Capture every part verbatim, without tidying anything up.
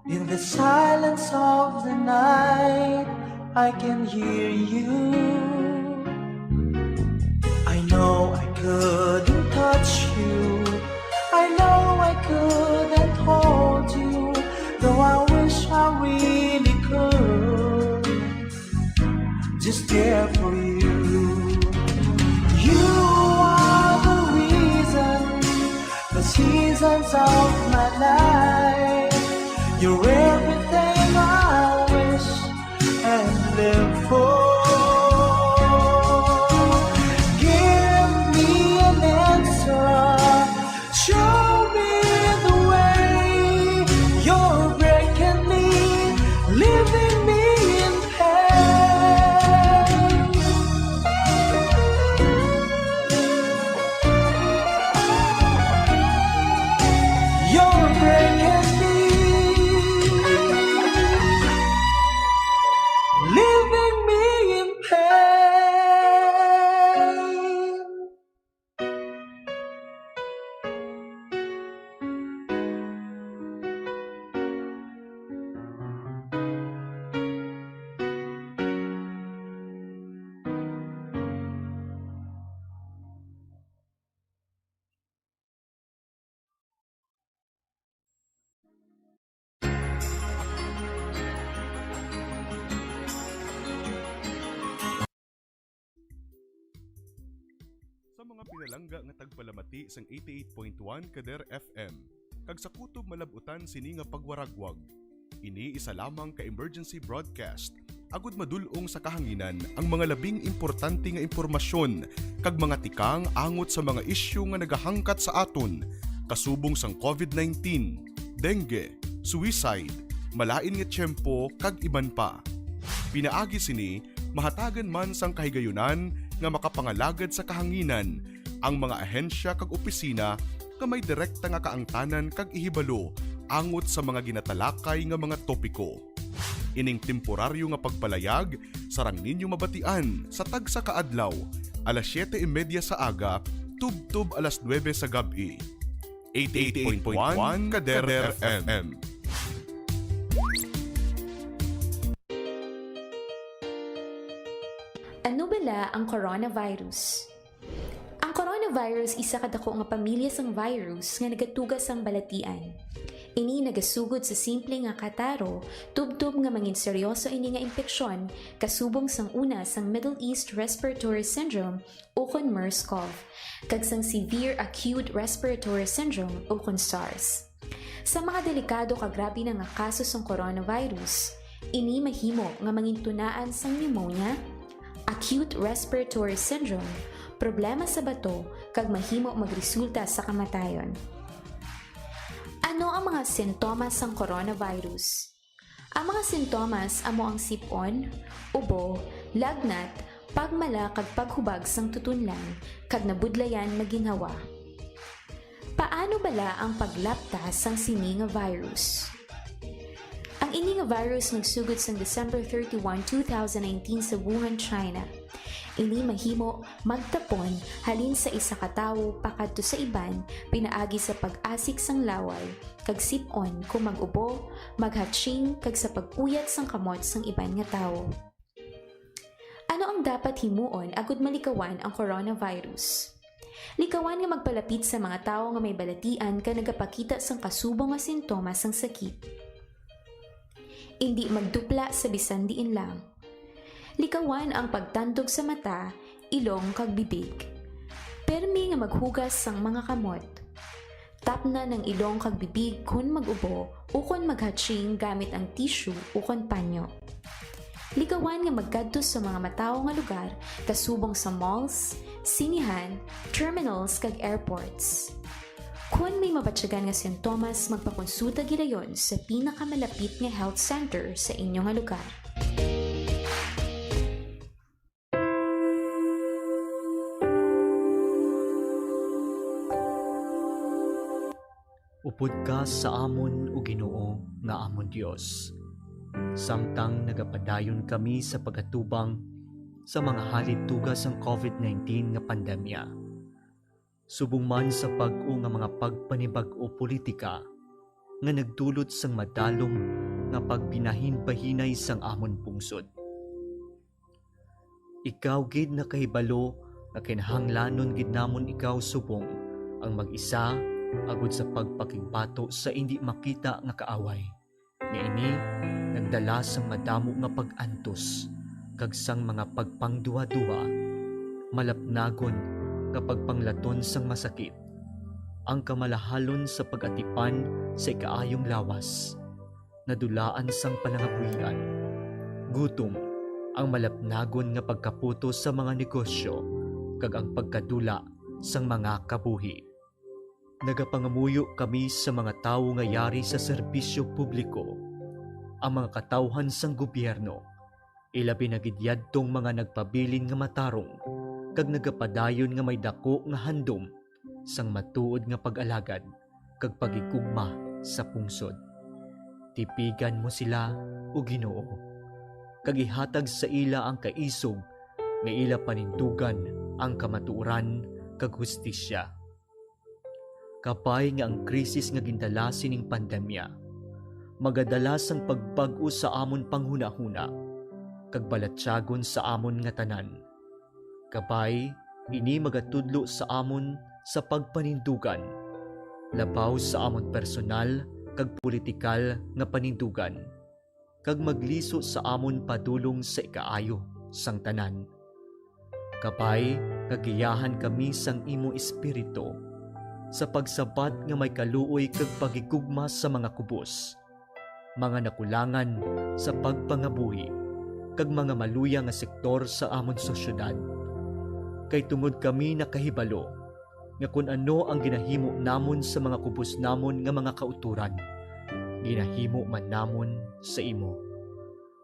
In the silence of the night, I can hear you. I know I couldn't touch you. I know I couldn't hold you, though I wish I really could. Just care for you. You are the reason, the seasons of my life. You're everything I wish and live for. Give me an answer. Show me the way. You're breaking me, leaving me in pain. You're breaking me, leaving me in pain. Sa mga pinalangga nga tagpalamati sang eighty-eight point one Kader F M, kag sa kutob malab-utan sini nga pagwaragwag, ini isa lamang ka emergency broadcast agud madul-ong sa kahanginan ang mga labing importante nga impormasyon kag mga tikang angot sa mga isyu nga nagahangkat sa aton, kasubong sang covid nineteen, dengue, suicide, malain nga tiyempo, kag iban pa. Pinaagi sini, mahatagan man sang kahigayunan nga makapangalagad sa kahanginan ang mga ahensya kag opisina nga may direkta nga kaangtanan kag ihibalo angot sa mga ginatalakay nga mga topiko. Ining temporaryo nga pagpalayag sarang ninyo mabatian sa tagsa ka adlaw, alas siyete y media sa aga tubtob alas nuebe sa gab-i. Eighty-eight point one Kader F M. Ano bala ang coronavirus? Ang coronavirus isa ka dako nga pamilya sang virus nga nagatuga sang balatian. Ini nagasugod sa simple nga kataro, tubtob nga mangin seryoso ini nga impeksyon, kasubong sang una sang Middle East Respiratory Syndrome ukon MERS-CoV, kag sang Severe Acute Respiratory Syndrome ukon SARS. Sa mga delikado kag grabe na nga kaso sang coronavirus, ini mahimo nga mangintunaan sang pneumonia, acute respiratory syndrome, problema sa bato, kag mahimo magresulta sa kamatayon. Ano ang mga sintomas sang coronavirus? Ang mga sintomas amo ang sip-on, ubo, lagnat, pagmala kag paghubag sang tutunlan, kag nabudlayan nga ginhawa. Paano bala ang paglapta sang sini nga virus? Ang ini nga virus nagsugod sang December thirty-one, two thousand nineteen sa Wuhan, China. Ini mahimo magtapon halin sa isa ka tawo pakadto sa iban pinaagi sa pag-asik sang laway, kag sip-on kon mag-ubo, maghatching, kag sa pag-uyat sang kamot sang iban nga tawo. Ano ang dapat himuon agud malikawan ang coronavirus? Likawan nga magpalapit sa mga tawo nga may balatian kag nagapakita sang kasubong nga sintomas sang sakit. Indi magdupla sa bisan diin lang. Likawan ang pagtandog sa mata, ilong, kag bibig. Permi nga maghugas sang mga kamot. Tapnan ang ilong kag bibig kon mag-ubo ukon maghatching gamit ang tissue ukon panyo. Likawan nga magkadto sa mga matawo nga lugar, kasubong sa malls, sinihan, terminals, kag airports. Kon may mabatyagan nga sintomas, magpakonsulta gilayon sa pinakamalapit nga health center sa inyo nga lugar. Upod ka sa amon, O Ginoo, nga amon Dios, samtang nagapadayon kami sa pag-atubang sa mga halituga sang covid nineteen nga pandemya. Subong man sa bag-o nga mga pagpanibag-o politika, nga nagdulot sang madalom nga pagbinahinbahinay sang amon pungsod. Ikaw gid nakahibalo nga kinahanglanon gid namon ikaw subong ang mag-isa agod sa pagpakigbato sa indi makita nga kaaway, nga ini nagdala sang madamo nga pag-antos kag sang mga pagpangduhaduha, malapnagon nga pagpanglaton sang masakit, ang kamalahalon sa pag-atipan sa ikaayong lawas, nadulaan sang palangabuhian, gutom, ang malapnagon nga pagkaputos sa mga negosyo, kag ang pagkadula sang mga kabuhi. Nagapangamuyo kami sa mga tawo nga yari sa serbisyo publiko, ang mga katawhan sang gobyerno, ilabi na gid yadtong mga nagpabilin nga matarong kag nagapadayon nga may daku nga handom sang matuod nga pag-alagad kag paghigugma sa pungsod. Tipigan mo sila, O Ginoo, kag ihatag sa ila ang kaisog nga ila panindugan ang kamatuoran kag hustisya. Kabay nga ang krisis nga gindala sining pandemya magadala sang pagbag-o sa amon panghunahuna kag balatyagon sa amon nga tanan. Kabay, ini magatudlo sa amon sa pagpanindugan, labaw sa amon personal kag politikal nga panindugan, kag magliso sa amon padulong sa ikaayo sang tanan. Kabay, nga giyahan kami sang imo Espiritu sa pagsabat nga may kaluoy kag paghigugma sa mga kubos, mga nakulangan sa pagpangabuhi, kag mga maluya nga sektor sa amon sosyedad. Kay tungod kami nakahibalo nga kon ano ang ginahimo namon sa mga kubos namon nga mga kautoran, ginahimo man namon sa imo.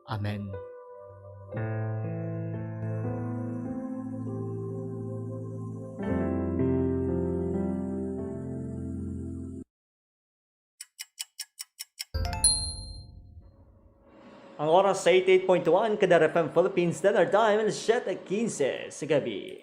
Amen. Ang oras sa eighty-eight point one Kadar F M Philippines Standard Time, alas siyete quince sa gabi.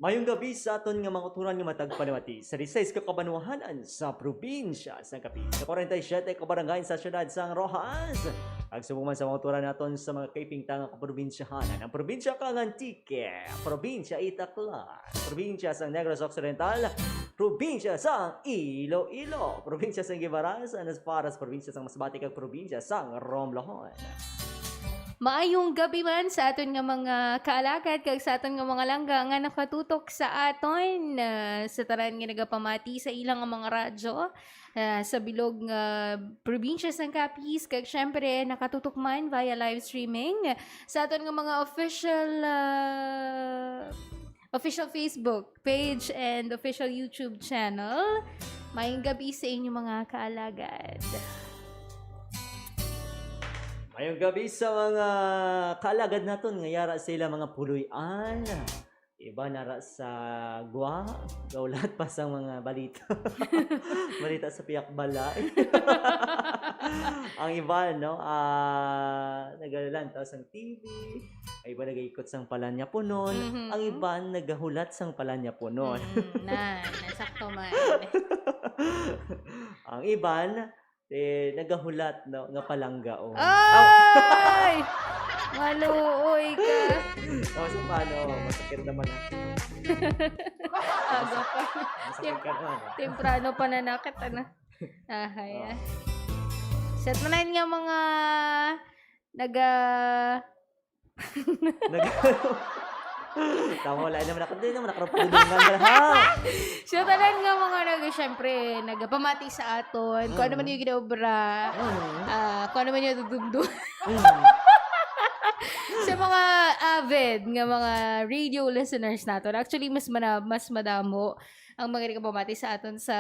Mayong gabi sa aton nga mga kautoran nga matag palimati sa disisais ka kabanwahanan sa probinsya sang Capiz, sa kwarenta y siyete ka barangay sa siyudad sang Roxas, kag subong man sa mga kautoran naton sa mga kaipingtang nga kaprobinsyahanan, ang probinsya kang Antique, probinsya Itaclan, probinsya sang Negros Occidental, probinsya sang Iloilo, probinsya sang Guimaras, Anas Paras, probinsya sang Masbate, kag probinsya sang Romblon. Maayong gabi man sa aton nga mga kaalagad kag sa aton nga mga langga nga nakatutok sa aton, ah, sa tanan nga nagapamati sa ilang nga mga radyo, ah, sa bilog nga probinsya sang Capiz, kag syempre nakatutok man via live streaming sa aton nga mga official, ah, official Facebook page and official YouTube channel. Mayong gabi sa inyo, mga kaalagad. Mayong gabi sa mga kaalagad naton nga yara sa ila mga puloy-an. Iba nara sa gwa, gahulat pa sa mga balita. Balita sa pihak balay. Ang iba, no, ah, nagalantaw sang T V. Ang iba nagaikot sang palanyapunon. Mhm. Ang iba nagahulat sang palanyapunon. Mm, na, nasakto man. Ang iban, eh, nagahulat, no, nga palangga, oh. Ay! Maluoy ka. Oh, so paano? Masakit naman, ah. Aga pa. Masakit ka naman, ah. Temprano pa nanakit, ano? Ahay, ah. Set mo na yun nga mga naga- Nag- Tama, wala naman ako. Hindi naman ako nagpudungan, ha? So, tanan nga mga nag-, syempre, nagapamati sa aton, kung ano man Mm. yung ginaobra, Mm. ah, kung ano man yung dudumdum. Mm. Sa mga avid nga mga radio listeners naton, actually, mas mana-, mas madamo ang mga nagapamati sa aton sa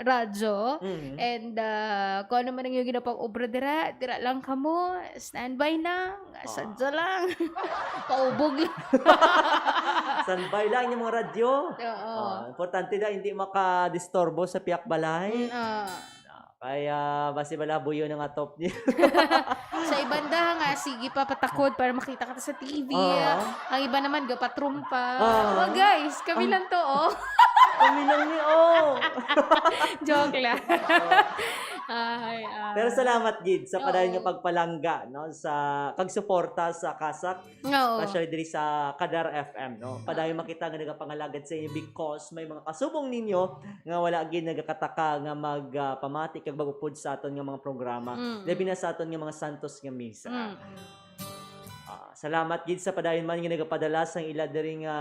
radyo. Mm. And, ah, kung ano man ang iyong ginapag-obra dira, dira lang kamo, standby lang, Ah. sadya lang. Paubog lang. Standby lang yung mga radyo. Oo. Ah, importante na hindi makadisturbo sa pihak balay. Mm, ah. Ah, kaya basi bala buyo na nga top niya. Sa iban da nga, sige pa, patakod para makita ka sa T V. Oo. Ang iba naman, gapatrumpa. Oo. Oh, guys, kami Ang lang to, oh. Kami lang ni, oh. Joke lang. Oo. Ay, ah. Pero salamat gid sa padayon Oo. nga pagpalangga, no, sa, kag suporta sa CASAC, Oo. especially diri sa Kadar F M, no. Padayon makita nga nagapangalagad sa inyo because may mga kasubong ninyo nga wala gid nagakataka nga mag, ah, pamati kag mag-upod sa aton nga mga programa. Mm. Labi na sa aton nga mga santos nga misa. Mm. Ah, salamat gid sa padayon man nga nagapadala sang ila diri nga,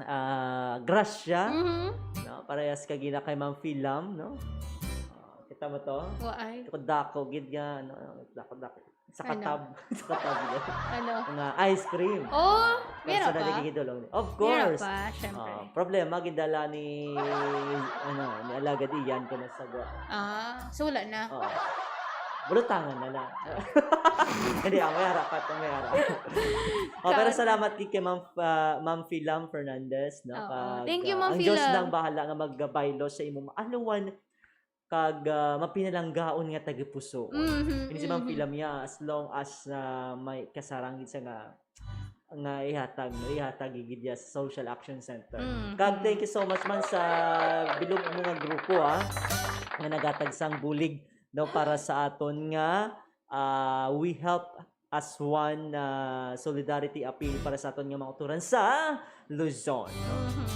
ah, grasya, Mhm. no? Parehas kag ina kay Ma'am Filam, no? Ah, kita mo to? Waay. Dako-dako gid nga, ano, dako-dako. Sa Ano? katab-, sa katab niya. Ano? Nga ice cream. Oh, meron Personally pa? gigidulong. Of Meron course. pa, syempre. Ah, problema, gindala ni, ano, ni Alagad Ian ko na sa gwa. Ah, so wala na. Oo. Bulutangan na lang. Hindi, ah, may harapat, may harapat. Oh, pero Ikaw. salamat gid kay Ma'am, ah, Ma'am Filam Fernandez, no? Oo. Kag, Thank you, ah, Ma'am ang Diyos Filam. lang bahala nga magbaylo sa imong maaluwan kag, ah, mapinalanggaon nga tagipusoon. Mhm, Ini si Ma'am mhm. Filam niya, as long as, ah, may kasarang gid siya nga, nga ihatag, no? Ihatag gid niya sa Social Action Center. Mm, Kag mm. thank you so much man sa bilog mo nga grupo, ah, nga nagatag sang bulig, no, para sa aton nga, ah, We Help as One, ah, solidarity appeal para sa aton nga mga kauturan sa Luzon, no? Mhm.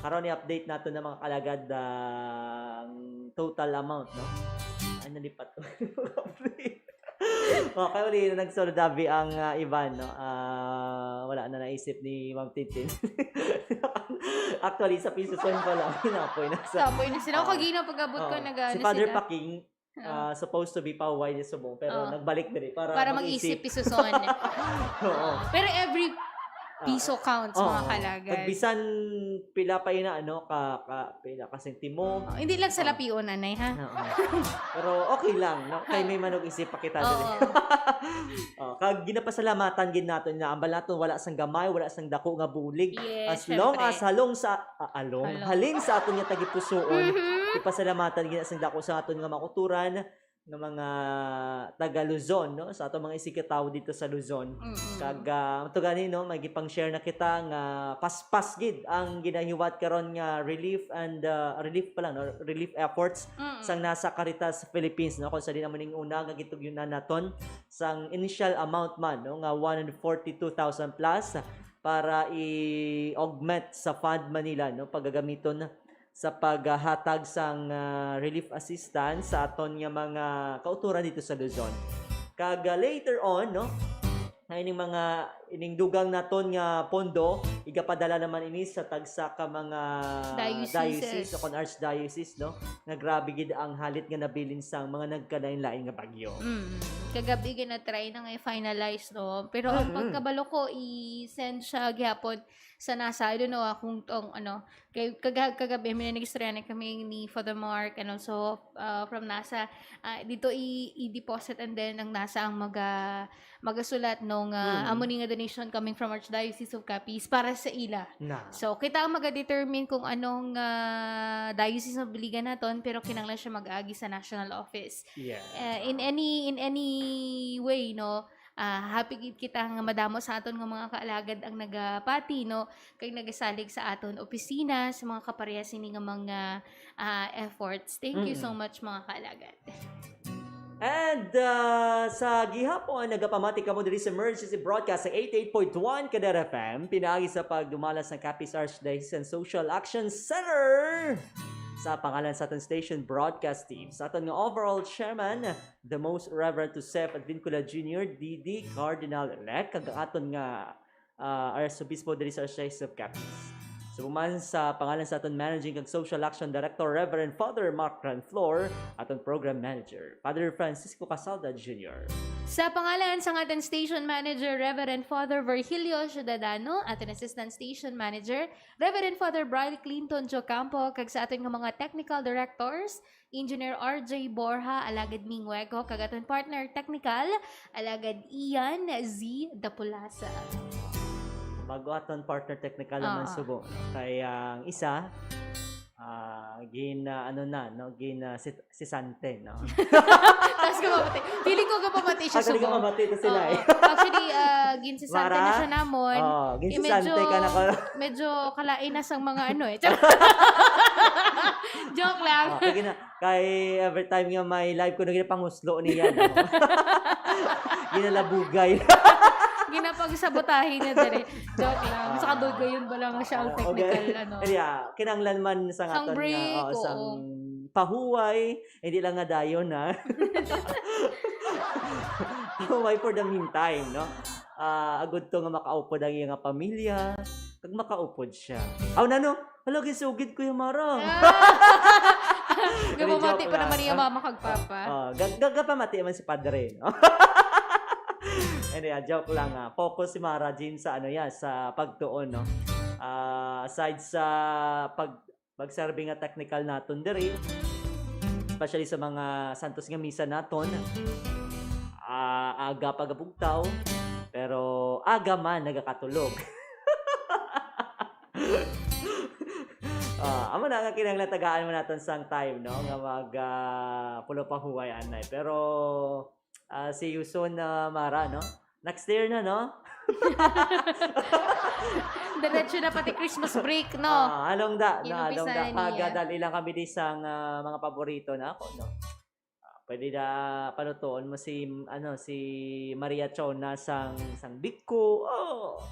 Karon i-update nato na, mga kalagad, ang total amount, no? Ay, nalipat ko. Okay, uli na nagsulod abi ang, ah, iban, no? Ah, wala na naisip ni Ma'am Tintin. Actually, sa piso son pa lang, hinapoy na sa Hinapoy na sila. Oo. Kagina, pag-abot ko, Oo. nag-ano Si Father sila. Paking, Oo. ah, supposed to be pauway ni subong, pero Oo. nagbalik diri para Para mag-isip. mag-isip, piso son. Oo. Pero every Ah. piso counts, Oo. mga kalagad. Pag bisan pila pa ina, ano, ka, ka, pila ka sentimo. Oo. Hindi lang sa Oo. lapion, anay, ha? Oo. Pero okay lang, no? Kay may manug-isip pa kita Oo. diri. Oh, kag ginapasalamatan gid naton nga ambal naton wala sang gamay, wala sang dako nga bulig. Yes, As long syempre. as halong sa, ah, along, Halong. halin sa aton nga tagipusoon, Mhm. ipasalamatan gid sang dako sa aton nga mga kauturan nga mga taga Luzon, no? Sa aton mga isigkatawo dito sa Luzon. Mm-mm. Kag, ah, ato gani, no, may gipang-share na kita nga paspas gid ang ginahiwat karon nga relief and, ah, relief pa lang, no? Relief efforts Mm-mm. sang NASA Caritas Philippines, no? Kung sa di naman ning una nga gitugyunan naton sang initial amount man, no, nga one hundred forty-two thousand plus para i-augment sa Fund Manila, no, paggagamiton sa paghatag sang, ah, relief assistance sa aton nga mga kauturan dito sa Luzon. Kag, ah, later on, no, nga ining mga, ining dugang naton nga pondo, igapadala naman ini sa tagsa ka mga Dioceses. diocese o kon archdiocese, no? Nga grabe gid ang halit nga nabilin sang mga nagkalain-lain nga bagyo. Mm. Kagabi, gina-try na nga i-finalize, no? Pero ang Mm-mm. pagkabalo ko, i-send siya gihapon sa NASA. I don't know, ah, kung tong, ano, kay, kaga-, kagabi, may nag-istorya na kami ni Father Mark and also, ah, from NASA. Ah, dito i-, i-deposit and then ang NASA ang maga-, magasulat, no, nga Mm. amo ni nga Coming from Archdiocese of Capiz para sa ila. Na. So, kita ang magadetermine kung anong, ah, diocese ang buligan naton, pero kinahanglan siya mag-agi sa national office. Yes. Uh, in any, in any way, no, ah, happy gid kita nga madamo sa aton nga mga kaalagad ang nagapati, no, kag nagasalig sa aton opisina, sa mga kaparehas sini nga mga, ah, efforts. Thank you so Mm. much, mga kaalagad. And, ah, sa gihapon, nagapamati kamo diri sa emergency broadcast sa eighty-eight point one Kadera F M, pinaagi sa pagdumala sa Capiz Archdiocesan Social Action Center. Sa pangalan sa aton station broadcast team, sa aton nga overall chairman, the Most Reverend Joseph Advincula Junior, D D, Cardinal-elect, kag ang aton nga, ah, Arsobispo diri sa Archdiocese of Capiz. So, man sa pangalan sa aton Managing kag Social Action Director, Reverend Father Mark Ranflor, aton Program Manager, Father Francisco Casalda Junior. Sa pangalan sa aton Station Manager, Reverend Father Virgilio Ciudadano, aton Assistant Station Manager, Reverend Father Briley Clinton Jocampo, kag sa aton nga mga Technical Directors, Engineer R J Borja, Alagad Ming Hueco, kag aton partner technical, Alagad Ian Z Dapulasa. Bago aton partner technical naman Ah. subo. Kay ang isa, ah, gin, ah, ano na, no? Gin, ah, si, si Sante, no? Tapos ka mamati. Feeling ko ka pamati siya Actually, subo. Ka mamati to sila Oo. eh. Actually, ah, gin si Sante na Mara? siya namon. Oo, gin Eh, si Sante medyo, ka na ko. medyo kalain na sang mga ano eh. Joke lang. Ah, kaya na, Kay every time nga may live ko, nagpanguslo niya, no? Ginalabugay. Ginapagsabotahe niya diri. Joke lang. Sa Ah. kadugayon ba lang siya ang Ah, okay. technical, ano? Kaya, kinahanglan man sa Sang aton nga, break, oh, sang oo. pahuway, hindi lang nga dayon, ha? Pahuway for the meantime, no? Ah, agud to nga makaupod ang iyang pamilya, kag makaupod siya. Aw, nano? Hala, ginsugid ko yung Mara. Ah. Hindi, Gapamati joke pa naman lang. Iya Ah, mama kag papa. ah, gag-, gagapamati man si Padre, no? Hindi, ah, joke lang, ah. Focus si Mara Jean sa, ano, yan, sa pagtuon, no? Ah, aside sa pag-, pagserbi nga technical naton diri, especially sa mga Santos nga Misa naton, ah, aga pa gabugtaw, pero aga man nagakatulog. Ah, amo na nga kinahanglan tagaan mo naton sang time, no, nga mag, ah, pulo pa huway anay. Pero, ah, see you soon, ah, Mara, no? Next year na, no? Diretso na pati Christmas break, no? Ah, halong da, no, halong da. Inumpisahan niya. Pagdali lang kami di sang, ah, mga paborito na ako, no? Ah, pwede na palutuon mo si, ano, si Maria Chona sang, sang biko. Oh.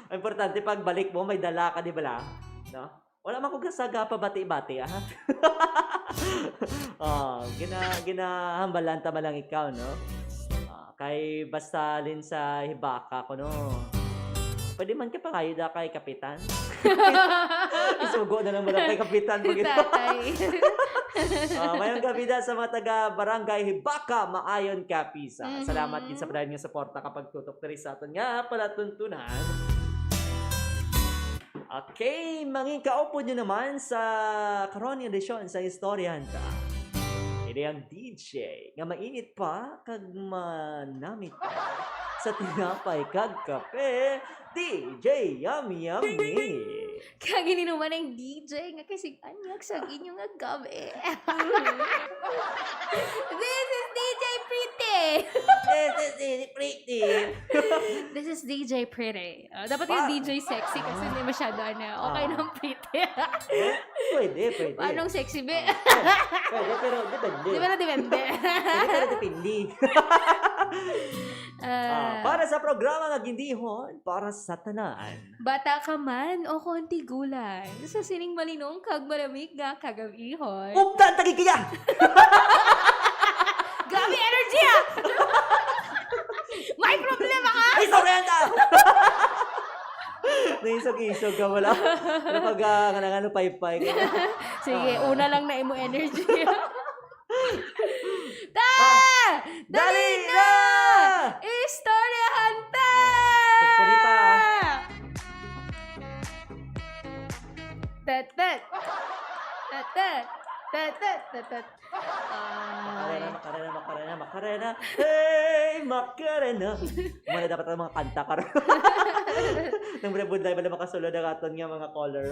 Ang importante, pagbalik mo, may dala ka, di ba lang? No? Wala man ko kasaga pabati-bati, ah. Oh, gina-, ginahambalan ta man lang ikaw, no? Ah, kay basta halin sa hibaka ko, no? Pwede man ka pangayo da kay Kapitan. Isugo na lang mo lang kay Kapitan. Pag Tatay. Ah, mayong gabi da sa mga taga Barangay Hibaka, Maayon, Capiz. Ah, salamat din sa Mhm. padayon nga suporta kapag tutok diri sa aton nga palatuntunan. Okay, mangin kaupod nyo naman sa karon nga edisyon sa Istoryahan Ta. Ini ang D J nga mainit pa kag manamit pa sa tinapay kag kape, D J Yum Yummy. Kag ini naman ang D J nga kasig-anyag sa inyo nga gabi. This is D J Pretty. This is D J Pretty. This is D J Pretty. Ah, dapat yung Pa- D J sexy kasi hindi masyado, ano, okay Ah. lang pretty. Eh, pwede, pwede. Anong sexy, be? Ah, pwede, pwede, pero depende. Di ba na depende? Pwede, pero depende. Ah, Ah. para sa programa nga Gindihon, para sa tanan. Bata ka man o konti gulay, sa sining malinong kag malamig nga kagabihon. Upda ang tagig kaya! Grabe energy, ah! May problema ka? Ay, sorry, anda! Naisog-isog ka, wala. Ano pag, ah, kanang ano, paypay ka? Sige, Ah. una lang na imo energy. Ta! Ah, Dali dali na! na! Istoryahan ta! Pagpuni pa, ah. Tet, tet. Tet, tet. Tet, tet, tet, tet. Macarena, Macarena, Macarena, Macarena. Hey, Macarena. Wala dapat ang mga kanta karon. Nang budlay, wala makasulod ang aton nga mga caller.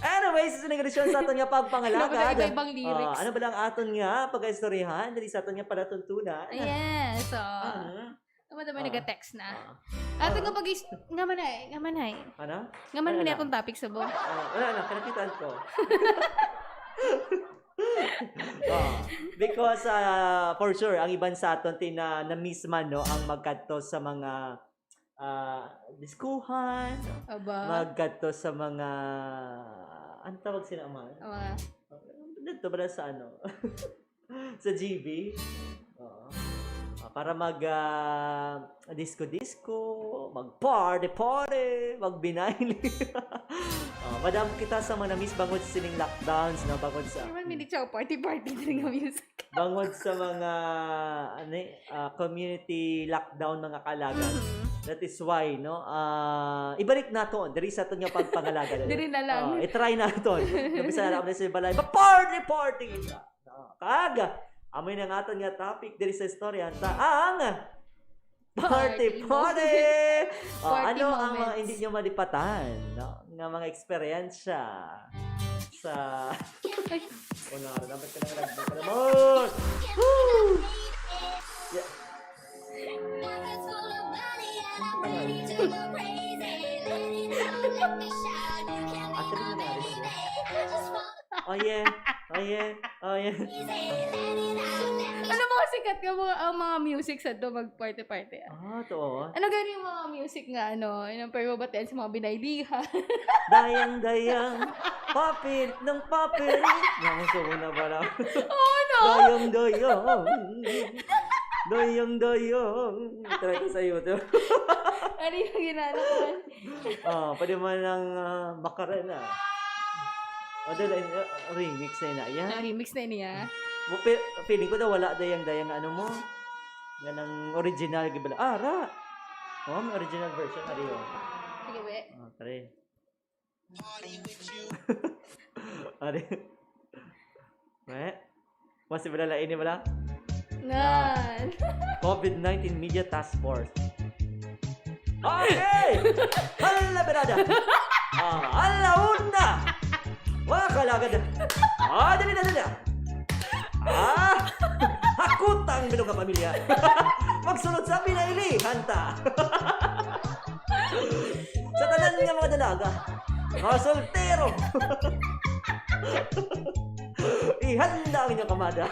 Anyways, sa nag-edisyon sa aton nga pagpangalagad. Ano ba iba-ibang lyrics? Ah, ano ba lang aton nga pag-istoryahan diri sa aton nga palatuntunan? Yes, so, Ah. Tama, tama, Ah. nag-text na. Ah. Ato Ah. nga pag-is-, nga man ay, nga man ay. Ano? Nga man Ano gani na? atong topic sa buong. Ah, wala na, kanakitaan ko. Ah, because, ah, for sure, ang iban sa aton tina-, na-miss man, no, ang magkadto sa mga, ah, diskuhan, Aba. magkadto sa mga, ano tawag sila, man? Ang mga Dito ba sa ano? Sa G B. Oo. Ah, para mag, ah, disco-disco, mag-party-party, magbinayli. Ah, madamo kita sa mga na-miss bangod sa sining lockdowns, no? Bangod sa Hindi man, hindi siya party-party din nga music. Bangod sa mga, ano eh, ah, community lockdown, mga kaalagad. Mhm. That is why, no? Ah, ibalik naton diri sa aton nga pagpangalagad. Diri na lang. Ah, i-try naton. Nabisa na ako na sa balay. Ba, party, party! Ah, kag, amoy na nga aton nga topic diri sa istorya. Ta, ang party, Party party! moments. Ah, Party ano ang mga moments. hindi nyo malipatan, no? Nga mga eksperyensya sa Ay. Wala, dapat ka na nagbuka naman. Woo! Yeah. Actually, nangyari na. Oh yeah, oh yeah, oh yeah. Ano mga sikat nga mga, ang mga music sa to mag party-party, ah? Ah, to. Ano gani yung mga music nga, ano, yung pwede mabatian sa mga binaylihan? Dayang-dayang, papit ng papit. Yan, gusto mo na pala. Oo, no? Dayang-dayang. Dayang-dayang. Try ko sa YouTube. Ano yung ginano ko? Oh, pwede man ng, ah, Macarena. O, dala, ah, remix na yun, ah. Yan. Ah, remix na yun, ah. Mo, pe-, feeling ko daw wala dayang-dayang ano mo. Nga ng original, gibala. Ah, ra! Oh, may original version, ari, oh. Sige, we. Oh, try. Ari. We. Mas wala, lain, wala? Nan. COVID nineteen Media Task Force. Okay! Hala, birada! Ah, ala una! Mga kalagad! Ah, dali na, dali na! Ah! Hakot ang bilog nga pamilya! Magsunod sa pinailihan ta! Sa tanan nga mga dalaga, mga soltero! Ihanda ang inyong kamada!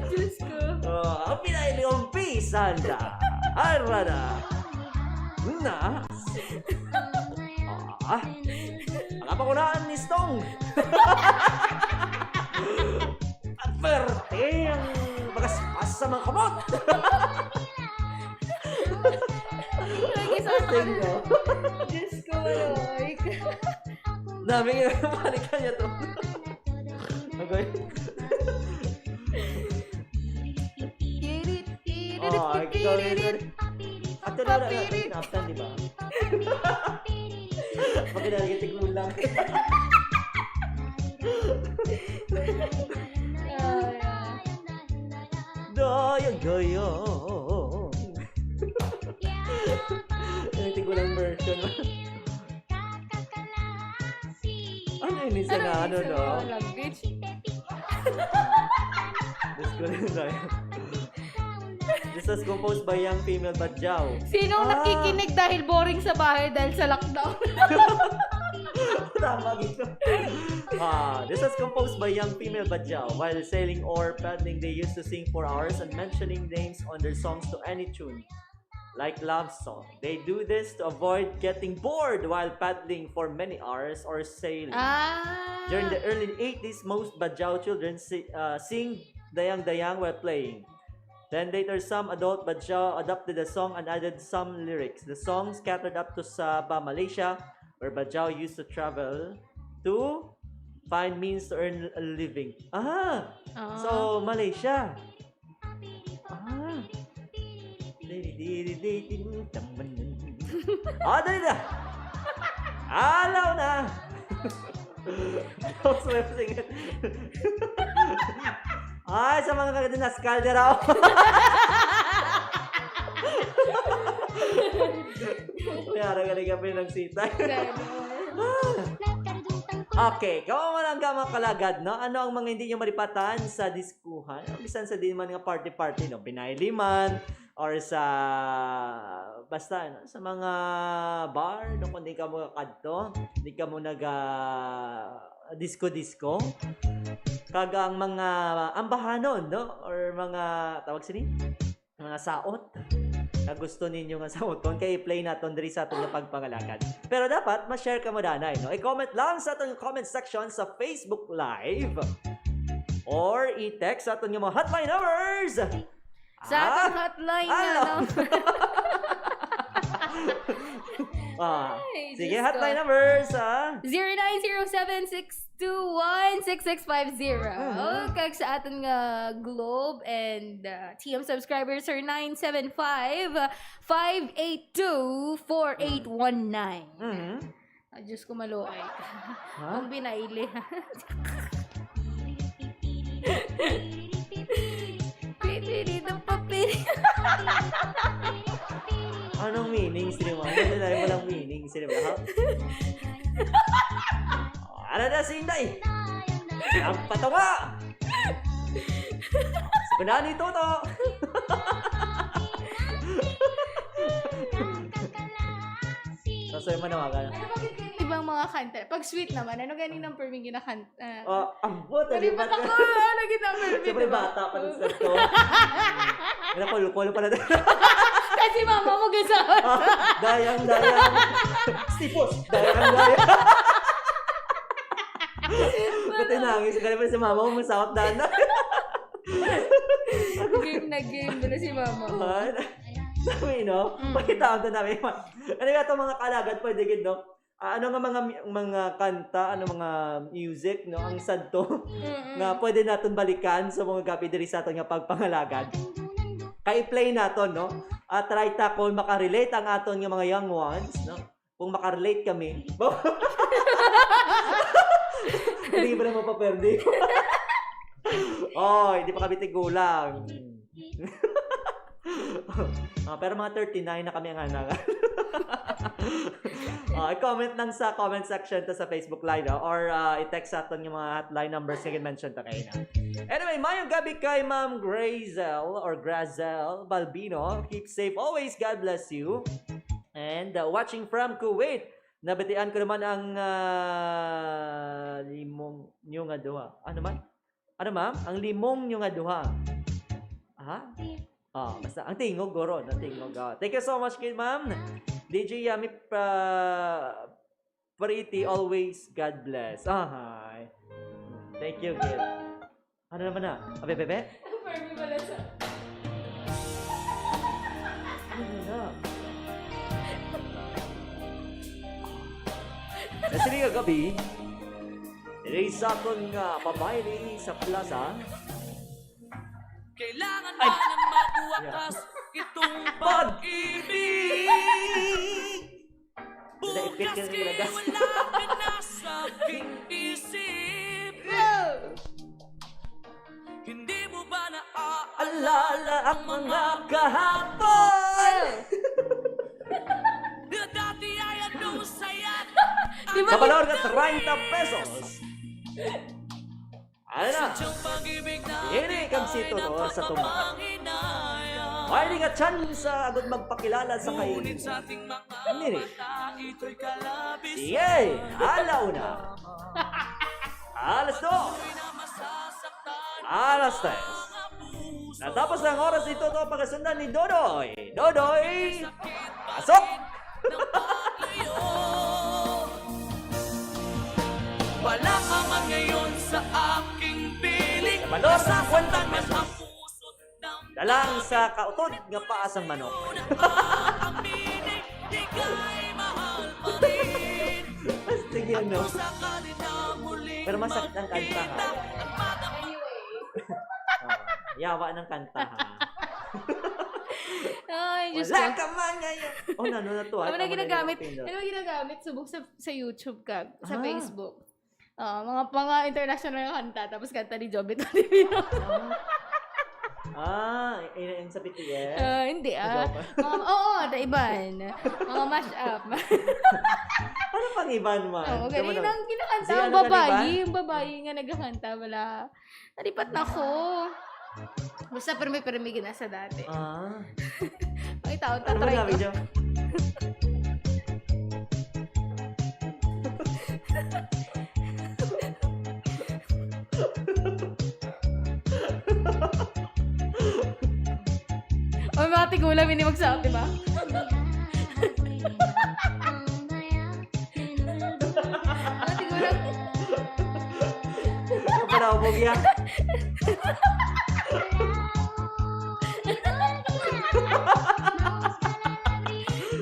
Diyos ko. Oh, ang pinaili, umpisan na. Ara na. Na. Ah. Ang kapangunahan ni Stong. At perte ang magaspas sa mga kamot. Lagi sa Stong, no? Diyos ko, Lord. Dami nga, balikan niya to. Agoy. Oh, ay, ikaw rin, ikaw rin. Actually, wala na, kinaptan, di ba? Pag kinalagay, tigulang. Dayang, dayang. Yung tigulang version. Ano yun? Isa Ano na, yun? ano, Isa no? na language? Diyos ko rin, Dayang. This was composed by young female Badjao. Sinong Ah. nakikinig dahil boring sa bahay dahil sa lockdown? Tama, gito. Ah, this was composed by young female Badjao. While sailing or paddling, they used to sing for hours and mentioning names on their songs to any tune, like love song. They do this to avoid getting bored while paddling for many hours or sailing. Ah. During the early eighties, most Badjao children si-, uh, sing Dayang Dayang while playing. Then later, some adult Badjao adopted the song and added some lyrics. The song scattered up to Sabah, Malaysia, where Badjao used to travel to find means to earn a living. Ah! Ah. So, Malaysia. Ah. Ah, dali na. Alaw na! Tapos may singit. Ay, sa mga kagadi na skalde raw. Kaya rin galing kami ng sitay. Okay, kamo man ang mga kalagad, no? Ano ang mga hindi nyo malipatan sa diskuhan? O bisan sa di man nga party-party, no? Binayli man, or sa, basta, no? Sa mga bar, no? Kung di ka mo kadto, di ka mo nag, ah, disco-disco. Kag ang mga ambahanon, no? Or mga, tawag sini? Mga saot na gusto ninyo nga saoton, kay i-play naton diri sa aton nga pagpangalagad. Pero dapat ma-share ka mo danay, no? I-comment lang sa aton comment section sa Facebook Live or i-text sa aton nga mga hotline numbers. Sa aton hotline nga, Hello. Ah, sige, hotline numbers, ah. Zero nine zero seven six two one six six five zero. Kag sa aton nga Globe and uh, T M subscribers are nine seven five, five eight two, four eight one nine. Mhm. Ah, Diyos ko, maluoy. Ha? Ang binaili. Pipili ng papili. Anong meaning, sila mo? Ano na yung walang meaning, sila mo? Ano na si Inday? Ang patunga! Sa ganahan ni Toto! Sa sa'yo manawagan. Ibang mga kanta. Pag sweet naman, ano ganing number may ginakanta? Oh, ambot, Pwede alibat ba ka. Ano ginamit? Siyempre, bata pa sa to. Nakulkol pa na. Kasi mama mo gasa. Ah, dayang, dayang. Stipos. Dayang, dayang. Pati nangis. Kaya pa si mama mo, masakot na na. Game na game. Dala si mama mo. Ah, dami, no? Mm. Pakita ko na namin. Ano nga itong mga kalagad? Pwede gid, no? Ah, ano nga mga mi- mga kanta, ano mga music, no? Ang sadto Mm-mm. Nga pwede naton balikan sa mga gabi diri sa aton nga pagpangalagad. Kay play naton, no? At try ta kung makarelate ang aton nga mga young ones, no? Kung makarelate kami. Hindi ba naman paperde? Oh, hindi pa kami tigulang. Ah, pero mga thirty-nine na kami ang anak. Ah, i-comment lang sa comment section to sa Facebook Live, no? Or ah, i-text sa aton yung mga hotline numbers nga mention to kayo na. Anyway, mayong gabi kay Ma'am Grazel or Grazel Balbino. Keep safe always. God bless you. And uh, watching from Kuwait, nabatian ko naman ang ah, limong nyo nga duha. Ano man? Ano, ma'am? Ang limong nyo nga duha. Ha? Oh, basta ang tingog, guro, na tingog. Oh. Thank you so much, kid ma'am. D J Yami uh, Pretty, always God bless. Ah, hi. Thank you, kid. Ano naman na? Abe, bebe? Ang Fermi pala sa... Ano na? Sa sining nga gabi, diri sa aton nga pabayle sa plaza, Kailangan ba na magwakas itong pag-ibig? Naipit ka Bukas ng kay lagas. Wala ka na sa aking isip. Hindi mo ba naaalala Alala ang mga kahapon. Na dati ay anong saya? Di ba? Sa balor nga treinta pesos. Ano na? Ang pag-ibig na Ini kang si Toto sa tuma. Panghinayang. Ay, di nga chance agad magpakilala sa kay Ngunit sa ating mga Nini. Mata, ito'y kalabis. Sige, alaw na. Alas dos. Na masasaktan Alas tres. ang puso. Natapos na ang oras ni Toto pagkasundan ni Dodoy. Dodoy, pasok! Ng paglayo. Wala ka man ngayon sa aking piling. Balor sa Nasasaktan kwenta man pesos. Ang puso't damdamin. Dalang sa kautod nga paa sang manok. Aminin, di ka'y mahal pa rin. Sige, no? Sa kalinamuling Pero masakit ang kanta, ha? magkita at madama Oh, yawa ng kanta, ha? Ay, Diyos Wala ko. ka man ngayon. Oh, nano na to? Ano Ay, na tama na ginagamit? yung pindot. Ano na ginagamit? Subok sa, sa YouTube ka, sa Ah. Facebook. Ah, mga mga international na kanta, tapos kanta ni Jovie Tolentino. Ah, yun yung sa B T S? Ah, hindi ah. Joke. Mga, oo, the iban. Mga mash up. Ano pang iban man? Oo, Tama ganun na. ang kinakanta Di, ang ano ka, di ba? babayi, yung babayi nga nagkakanta, wala. Nalipat na ko. Basta permi-permi gina sa dati. Ah. Ay, taon, Ano mo tatry sabi ko. dyan? O, mga tigulang, hindi magsaot, di ba? Mga tigulang. Palaubog yan.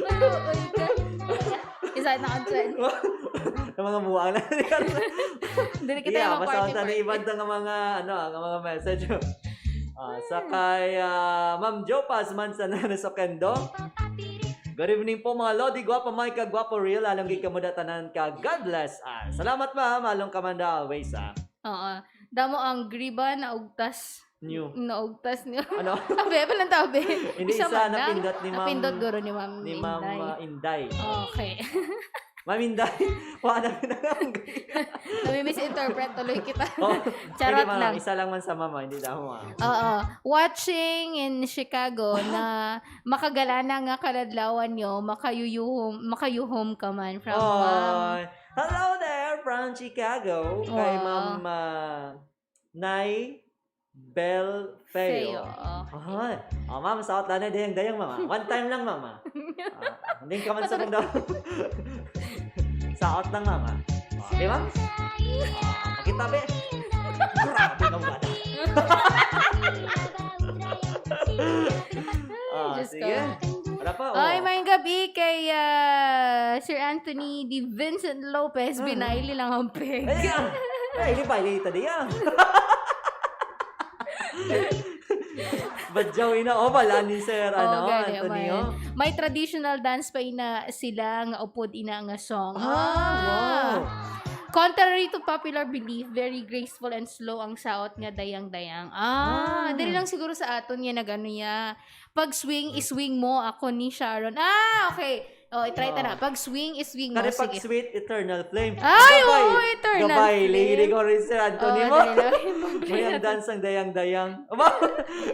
Maluoy ka. Isa na ang trend. Ang mga buwang na. Dili kita Yeah, yung basta party unta na party. iban ta nga mga, ano, nga mga message. Ah, sa kay ah, Ma'am Jopas man sa Nana Sokendo. Good evening po, mga Lodi, Guapa Mike, kag Guapo Real. Along gid kamo da tanan ka God bless us. Salamat, ma'am. Along ka man da always, ah. Oo. Damo ang griba na ugtas. New. Naugtas niyo. Ano? Abi, abi lang tao, be. Hindi, Isa isa man na. napindot ni Ma'am, Napindot guro ni Ma'am ni Ma'am Inday. ah, Inday. Okay. Ma'am Inday, wala na lang. Nami-misinterpret tuloy kita. Oh, Charot hindi, ma'am. lang. Isa lang man sa mama, hindi daw, ma'am. Oo. Watching in Chicago na makagalana nga kaladlawan nyo, makayuyuhom, makayuhom ka man from ma'am. Oy. Hello there from Chicago. Kay Wow. Ma'am ah, Nay Bel Feo. Feo, okay. Ay, oh, ma'am, sa outline na dayang-dayang, mama. One time lang, mama. Ah, hindi ka man sa mundo. Sa out lang, mama. Okay, ma'am? Ah, makita, be. Grabe ka, wala. Ah, Diyos sige. ko. Wala pa, oh. Ay, maayong gabi kay ah, Sir Anthony D. Vincent Lopez, Mm. binayli lang ang peg. Ay, ah. Ay, di ba, di ta diya. Badyaw ina, oh, bala ni Sir, Oo, ano, gani, Anthony, man. Oh. May traditional dance pa ina sila nga upod ina nga song. Ah, wow. Contrary to popular belief, very graceful and slow ang saot nga dayang-dayang. Ah, Ah. dili lang siguro sa aton nga nag-ano ya. Pag swing, iswing mo ako ni Sharon. Ah, okay. Oh, i-try ta na. Ah. Pag swing, iswing mo. Kani pag Sige. Sweet Eternal Flame. Ay, Gabay. oo, Eternal Gabay, Flame. Lady ko rin si Anthony Oo, mo. dali lang. May ang dance ang dayang-dayang. Aba,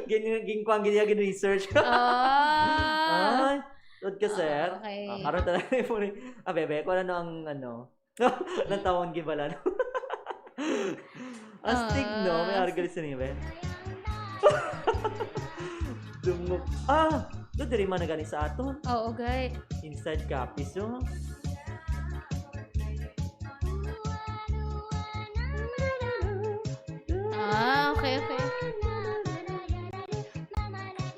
gin-, gin-, kuwang gin-, gin-research. Ah. Ay, good ka, sir. Okay. Ah, karon talaga yung muli. Ah, bebe, kung ano ang ano. Natawon gibala, no? Astig, no? May Ah. argal sa niya, be. Dungog. Ah! Do, diri man na gani sa aton. Oo, gay. Inside Capiz, oh. Ah, okay, okay.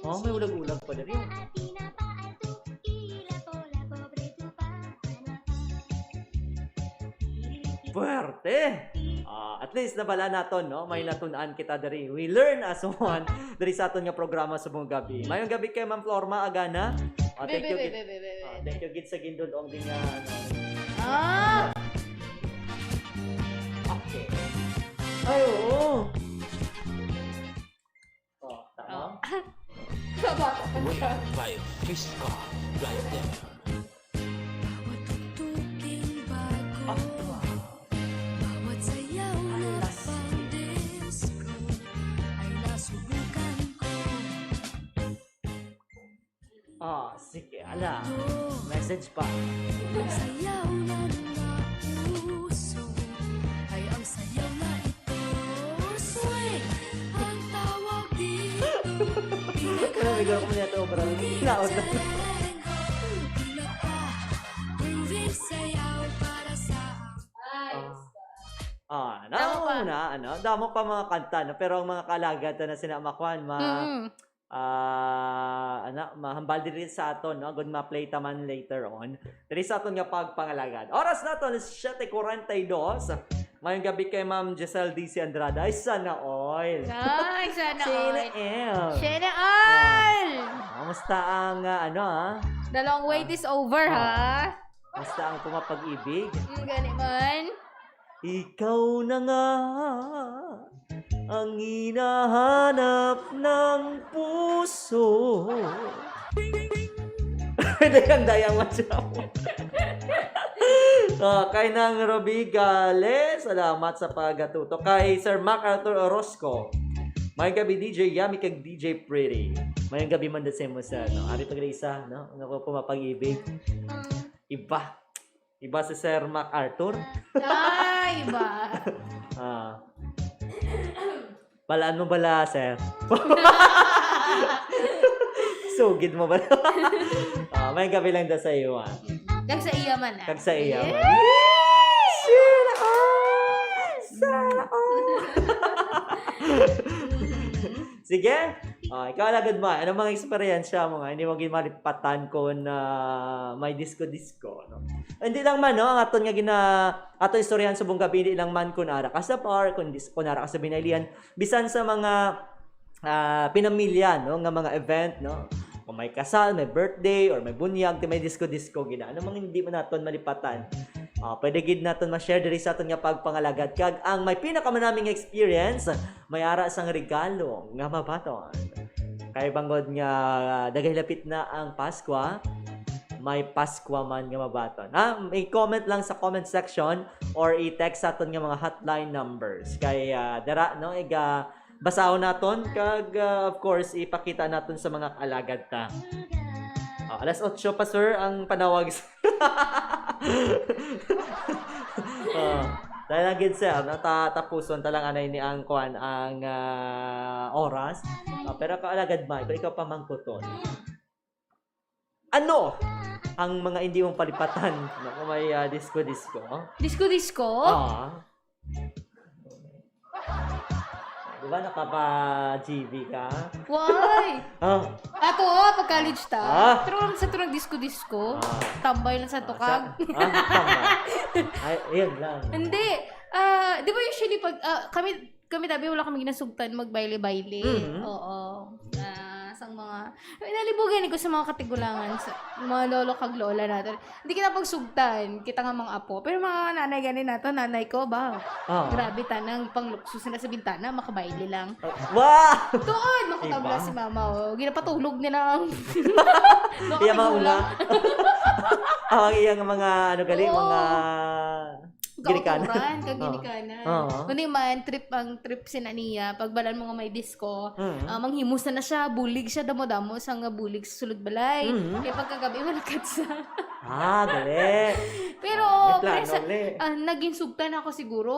Oh, may ulag-ulag pa diri, oh. Puwerte! Ah, at least nabala naton, no? May natun-an kita diri. We learn as one diri sa aton nga programa subong gabi. Mayong gabi kay Ma'am Florma Agana. Ah, thank you, Bebe, gid, bebe, bebe, ah, bebe. thank you gid sa gindul-ong din nga, ano. Ah! Okay. Ay, oo. Oh, tama. Sa bata pa siya. By Fiska Rider. Bawat tuktuking bago, bawat sayaw na pang disco ay nasubukan ko. Ah, sige, ala. Message pa. Ang sayaw na nauso ay ang sayaw na ito. Swing ang tawag dito. Ano, may gawin ko niya ito, bro? Laot na. Pinaka grooving sayaw para sa Ah, Tama damo pa. na, ano? Damo pa mga kanta, no? Pero ang mga kaalagad ta na sina Makwan, ma, Mm. ah, ano, mahambal diri sa aton, no? Good ma-play ta man later on. Diri sa aton nga pagpangalagad. Oras naton is siyete kuwarenta y dos. Mayong gabi kay Ma'am Giselle D C Andrada. Ay, sana all. Ay, sana Sana all. all. Sana all! Ah, Basta ang, ah, ano, ah, The long wait is over, ha? Basta ang pumapag-ibig. Ang gani man. Ikaw na nga ang hinahanap ng puso. Dayang-dayang masyado. Ah, kay Nang Ruby Gale, salamat sa pagatuto. Kay Sir Mac Arthur Orozco, may gabi, D J Yami kag D J Pretty. May gabi man din sa imo, sir, no? Ari pa gid isa, no? Nga pumapag-ibig. Iba. Iba si Sir MacArthur. Ay, iba. Ah. Balaan mo bala, sir? Sugid mo bala? Ah, may gabi lang daw sa iyo, ah. Kag sa iya man, ah. Kag sa iya man. Yes! Sana all! Sana all! Sige. Ah, ikaw, Alagad Mai, anong mga eksperyensya mo nga hindi mo gid malipatan kung, ah, may disco-disco, no? Hindi lang man, no, ang aton nga gina-, aton istoryahan subong gabi, hindi lang man kung ara ka sa bar, kung dis-, kung ara ka sa binaylihan, bisan sa mga, ah, pinamilya, no, nga mga event, no? Kung may kasal, may birthday, or may bunyag, may disco-disco gina. Ano mang hindi man naton malipatan? Ah, pwede gid naton ma-share diri sa aton nga pagpangalagad. Kag ang may pinakamanaming experience, may ara sang regalo nga mabaton. Kay bangod nga dagay lapit na ang Paskwa, may Paskwa man nga mabaton. Ha? I-comment lang sa comment section or i-text sa aton nga mga hotline numbers. Kay, ah, dira, no, iga basahon naton kag, ah, of course, ipakita naton sa mga kaalagad ta. Ah, alas otso pa, sir, ang panawag. Ah, dahil lang gid, sir, no, ta-, tapuson ta lang anay ni ang kuan ang, ah, oras. Ah, pero Kaalagad Mai, kung ikaw pamangkuton, ano ang mga hindi mong palipatan, no, kung may, ah, disco-disco? Disco-disco? Ah. Di ba nakapa-G B ka? Why? Ah. Ato, oh, pag college ta. Ah. Pero lang sa turang disco-disco. Ah. Tambay lang sa tukag. Ah, sa, ah, tambay. Ay, yun lang. Hindi. Ah, di ba usually pag, ah, kami, kami tabi, wala kami ginasugtan magbayle-bayle. Mhm. Oo. Ah, sang mga, nalibugan ko sa mga katigulangan, sa mga lolo kag lola natin. Hindi kita pagsugtan, kita nga mga apo. Pero mga nanay gani nato, nanay ko ba? Oo. Grabe, tanang panglukso sila sa bintana, makabayle lang. Wow! Tuod, makutabla Iba. Si mama, oh. Ginapatulog niya na ang Iya mga katigulang. Una. Ang iyang mga, ano gali, Oo. Mga ginikanan. Kauturan, kag Oo. Ginikanan. Oo. Kundi man, trip ang trip si Nania. Pagbalan mo nga may disco, Mm. ah, manghimos na, na siya, bulig siya, damo-damo, sa nga bulig sa sulod balay. Mm. Kaya pagkagabi, wala katsa. Ah, gali. Pero, Ah, may plano, pero sa, gali. Ah, naging sugtan ako siguro,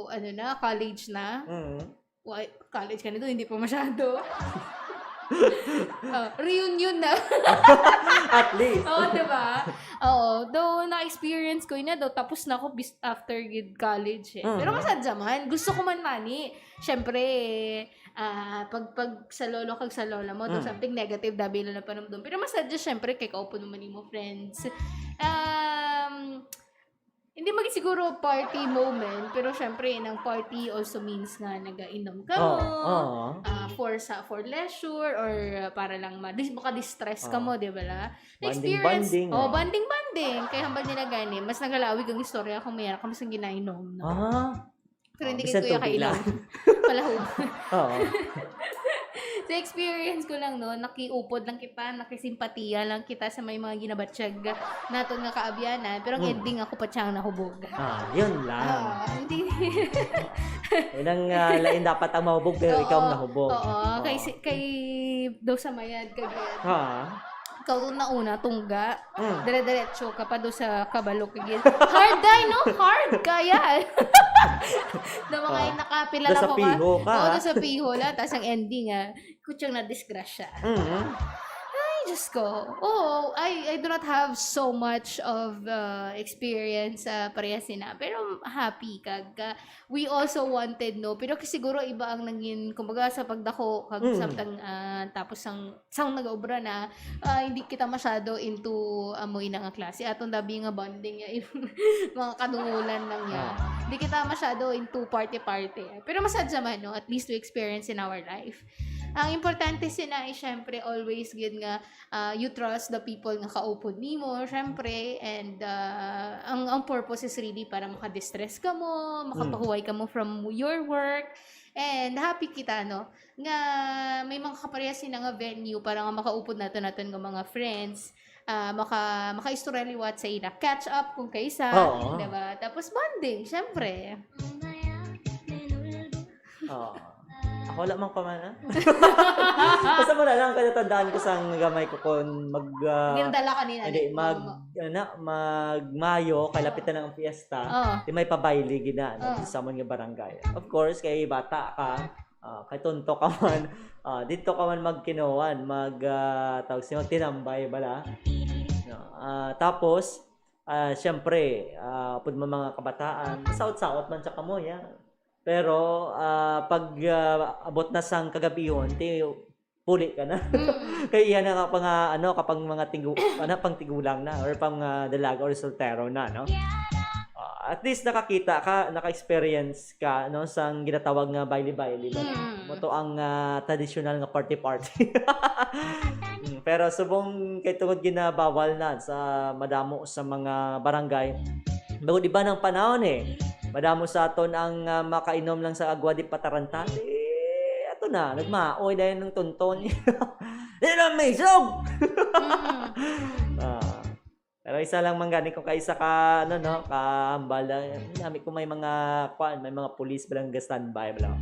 ano na, college na. Mm. Wa-, college ka nito, hindi pa masyado. Ah, reunion na. At least. Oo, di ba? Oo. Though, na-experience ko yun na, though, tapos na ako bis-, after gid college eh. Mm. Pero masadya man, gusto ko man mani. Siyempre, ah, pag, pag sa lolo kag sa lola mo, though Mm. something negative, dabi lang na panumdum. Pero masadya, siyempre, kay kaupo naman mo friends. Um, hindi maging siguro party moment, pero syempre, ang party also means nga nagainom ka Oo, mo, oo. Ah, for sa, for leisure, or, ah, para lang ma-, dis-, maka-distress ka Oo. Mo, di ba la? Bonding, Experience, bonding, oh, oo. Bonding, bonding. Kaya hambal nila gani, mas nagalawig ang istorya kung mayroon kami sa ginainom, no? Ah. Pero hindi Oh, bisan kayo tubig lang. Kainom. Palahog. Oo. Sa experience ko lang, no, nakiupod lang kita, nakisimpatiya lang kita sa may mga ginabatyag naton nga kaabyanan, pero ang Hmm. Ending ako pa siyang nahubog. Ah, yun lang. Ah, hindi. Yun ang, ah, lain dapat ang mahubog, pero Oo, ikaw ang nahubog. Oo, Oo. Kay si-, kay daw sa mayad, kag Ha? Ikaw na una, tungga. Mm. Dire-diretso ka pa do sa kabalo, kag hard day, no? Hard kaya. Na mga Ah, nakapila na sa ko nga. Piho ka, Oo, ha? Na sa piho lang. Tas ang ending, ah, kutsang na disgrasya. Mm. Ay, Diyos ko. Oo, I, I do not have so much of, uh, experience, uh, parehas sina. Pero happy kag, uh, we also wanted, no? Pero kasi siguro iba ang naging, kumbaga, sa pagdako, kag Mm. samtang, ah, tapos ang, sang nag-obra na, ah, hindi kita masyado into amoy na nga klase. Atong dabi nga bonding, ya, yung mga kadungulan lang, ya. Ah. Hindi kita masyado into party-party. Pero masadya man, no? At least we experience in our life. Ang importante sina is, syempre, always gyud nga, ah, you trust the people nga kaupod nimo, syempre, and, ah, ang, ang purpose is really para maka-distress ka mo, makapahuway ka mo from your work, and happy kita, no, nga may mga kaparehas sina nga venue para nga makaupod nato naton nga mga friends, ah, maka-, makaistorya liwat sa ila, catch up kung kaisa, Oo. diba? Tapos bonding, syempre. Oo. Ako wala man ko man, ah. Basta mo na lang, kaya tandaan ko sa gamay ko kung mag, ah, Ginadala ka nila hindi, ni mag, Mama. ano, mag Mayo, kay lapit na lang ang fiesta, Oo. di may pabayli gina, no, Oo. sa amon nga barangay. Of course, kay bata ka, ah, kay tunto ka man, ah, dito ka man magkinuan, mag, ah, tawag siya, magtinambay bala. No, ah, tapos, ah, siyempre, ah, pud mga kabataan, saot-saot man sa kamo, ya. Pero, ah, pag, ah, abot na sang kagabihon, ti puli ka na. Mm. Kay iya na nga pa nga, ano, kapang mga tigu-, ano, pang tigulang na, or pang, ah, dalaga, or soltero na, no? Ah, at least nakakita ka, naka-experience ka, no, sang ginatawag nga baile-baile ba? Mm. Mo to ang, ah, tradisyonal nga party-party. Mm, pero subong kay tungod ginabawal na sa madamo sa mga barangay, bangod iba ng panahon eh. Madamo sa aton ang, ah, makainom lang sa agwa di patarantado. Eh, ato na, nagmaoy dahil ng tunton. Yan ang may isog! Mm. Ah, pero isa lang man gani kung kaisa ka, ano, no, kahambal, ah, nami ko may mga, kwan, may mga pulis ba lang ga-standby, bala.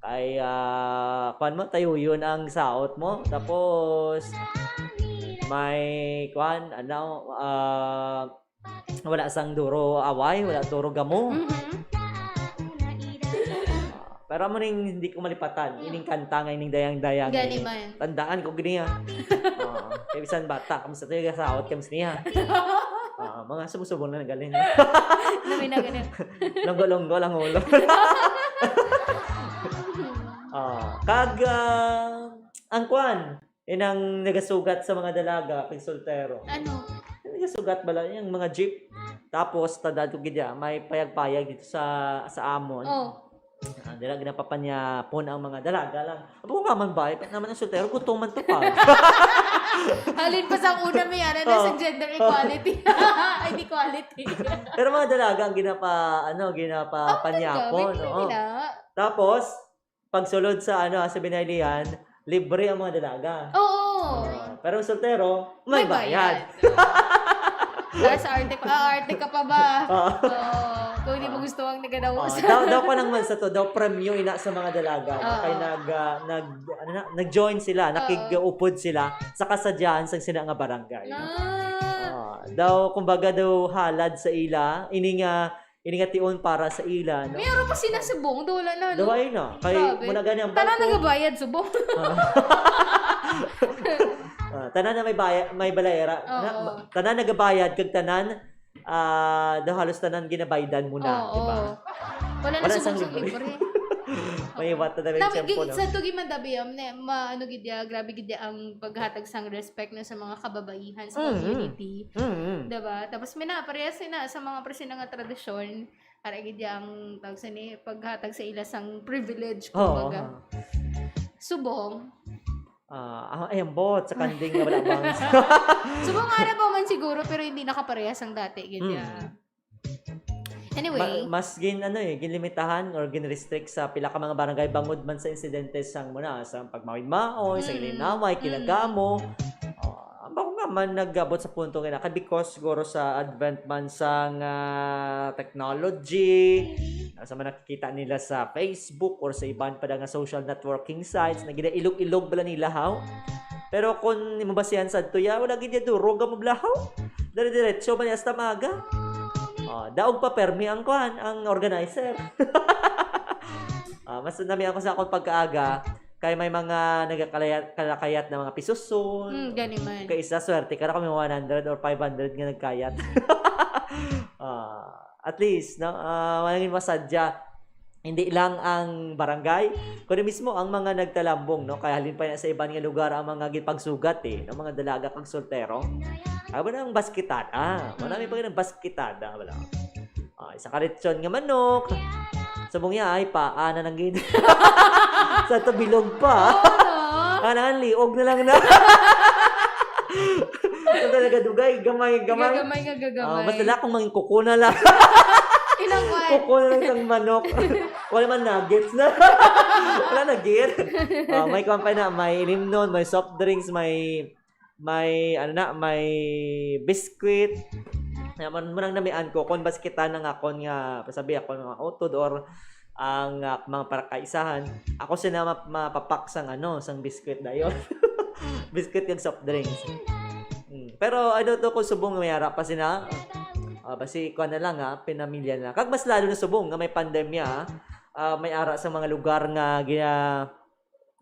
Kay, ah, kwan mo, tayuyon ang saot mo. Tapos, may, kwan, ano, ah, wala sang duro away, wala duro gamo. Mhm. Pero amo ning hindi ko malipatan, ining kanta nga ining dayang-dayang Gani ini. man. Tandaan ko gini, ha. Oo. Kay bisan bata, kamusta tayo, gasaot, kamusta niya? Ah, mga subong-subong na nagaling. Labi na gani. Longgo-longgo lang ulo. Ah, kag, ah, ang kwan, inang nagasugat sa mga dalaga, kag soltero. Ano? Nagasugat bala yung mga jeep. Tapos, tandaan ko gid, ah, may payag-payag dito sa, sa amon. Oh. Ah, dira ginapapanyapon ang mga dalaga lang. Abo ka man ba? Ba't naman ang soltero? Gutom man to pa. Halin pa sa una, may ano na sa Oh. gender Oh. equality. Ay, inequality. Pero mga dalaga ang ginapa-, ano, ginapapanyapon, Ang ganda, oo. may nila. Tapos, pagsulod sa, ano, sa binaylihan, libre ang mga dalaga. Oo. Oo. Pero ang soltero, may May bayad. bayad. Ah, sa arte pa, ah, arte ka pa ba? Oo. Oo. Kung hindi mo Oo. gusto ang naganaw Oo. sa Daw, daw pa lang man sa to, daw premyo ina sa mga dalaga. Oo. Kay nag, ah, nag, ano na, nag-join sila, Oo. nakig-upod sila sa kasadyahan sang sina nga barangay. Ah. Ah, daw, kumbaga daw halad sa ila, ini nga, ini nga tion para sa ila, no? May araw pa sila subong, daw wala na, no? Daw ay na. Kay, Grabe. muna gani ang Tanan barko. nagabayad, subong. Ah. Ah, tanan na may baya-, may balayra. Oo. Na, ma-, tanan nagabayad, kag tanan, ah, daw halos tanan ginabaydan mo na, Oo. di ba? Wala na Wala subong sang sa libre. libre. May Oo. iwat na dali Nami-, tiyempo, gi-, no? sa tugi man dabi, um, ne, ma-, ano gid ya, grabe gid ya ang paghatag sang respect na sa mga kababaihan sa Mm, mm. community. Mm, mm. Diba? Tapos may na, parehas na sa mga presina nga tradisyon, ara gid ya ang tawag sa ni, paghatag sa ila sang privilege, Oo, kumbaga. oo. Subong. Ah, ah, ay, ambot, sa kanding nga wala bang Subong nga na pa man siguro, pero hindi nakaparehas ang dati, gid ya. Mm. Anyway. Ma-, mas gin-, ano eh, ginlimitahan or ginrestrict sa pila ka mga barangay bangod man sa insidente sang muna, sa pagmaoy-maoy, sa Mm. ilinaway, Mm. kinagamo. Ah, ang bako nga man nag-abot sa punto nga na, kay because siguro sa advent man sang, ah, technology, sa mga nakikita nila sa Facebook or sa iban pa nga social networking sites, na ginailog-ilog bala nila, haw? Pero kung imo basihan sa adto, ya, wala gid ya duro nga mablahaw. Dire-diretso man ya hasta maaga. Oh, daog pa permi ang kuan, ang organizer. Ah, mas nami ako sa akong pagkaaga, kay may mga nagakalayat-, kalakayat na mga pisuson. Hmm, gani man. Kay isa, swerte ka na kung may one hundred or five hundred nga nagkayat. Ah, at least, no? Ah, wala naging masadya. Hindi lang ang barangay, kundi mismo ang mga nagtalambong, no? Kay halin pa na sa iban nga lugar ang mga ginpagsugat, eh, no? Mga dalaga kag soltero. Aba na ang baskitada. Marami pa rin ang baskitada, wala. Ah, isa ka lechon nga manok. Subong niya, ay, paa na lang gid. Sa to, bilog pa. Oo, no? Kailangan liog na lang na. Sa talaga, dugay, gamay, gamay. Gamay nga gagamay. Ah, mas dala kung mangin kuko na lang. Ilang kuan? Kuko na lang sang manok. Wala man nuggets na. Wala na gid. Ah, may kuan pa na, may ilimnon, may soft drinks, may, may, ano na, may biskwit. Kaya man, munang namian ko, kung bas kita nang akon nga, pasabi ako nga utod or ang, ah, mga parakaisahan, ako sila map-, mapapak sang, ano, sang biskwit dayon. Biskwit kag soft drinks. Mm. Pero ano to, kung subong may ara pa sila, ah, basi kuan na lang, ha, pinamilya na. Kag mas lalo na subong nga may pandemya, ha, ah, may ara sa mga lugar nga gina-,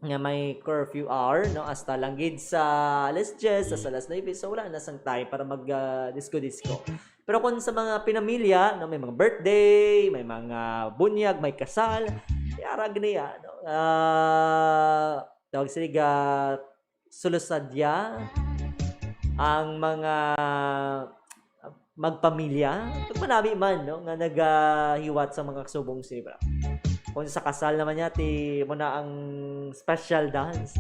nga may curfew hour, no? Hasta lang gid sa alas diyes, hasta alas nuebe. So, wala na sang time para mag, ah, disco-disco. Pero kung sa mga pinamilya, no, may mga birthday, may mga bunyag, may kasal, may ara gani, ah, no? Ah, tawag sila, ga-, sulusadya ang mga magpamilya, pag manami man, no, nga nagahiwat sa mga subong sila. Kung sa kasal naman niya, ti mo na ang special dance.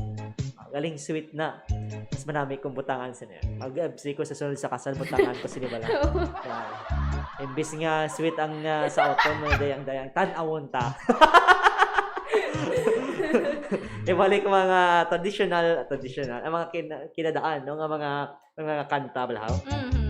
Galing sweet na. Mas manami kung butangan sila. Pag, eh, si ko sa sunod sa kasal, butangan ko sila bala. Yan. Imbis nga sweet ang, ah, sa autumn, no, dayang-dayang, tan-awon ta. Ibalik mga traditional, traditional, ang mga kina-, kinadaan, no, nga mga, mga kanta, bala, ho? Mhm.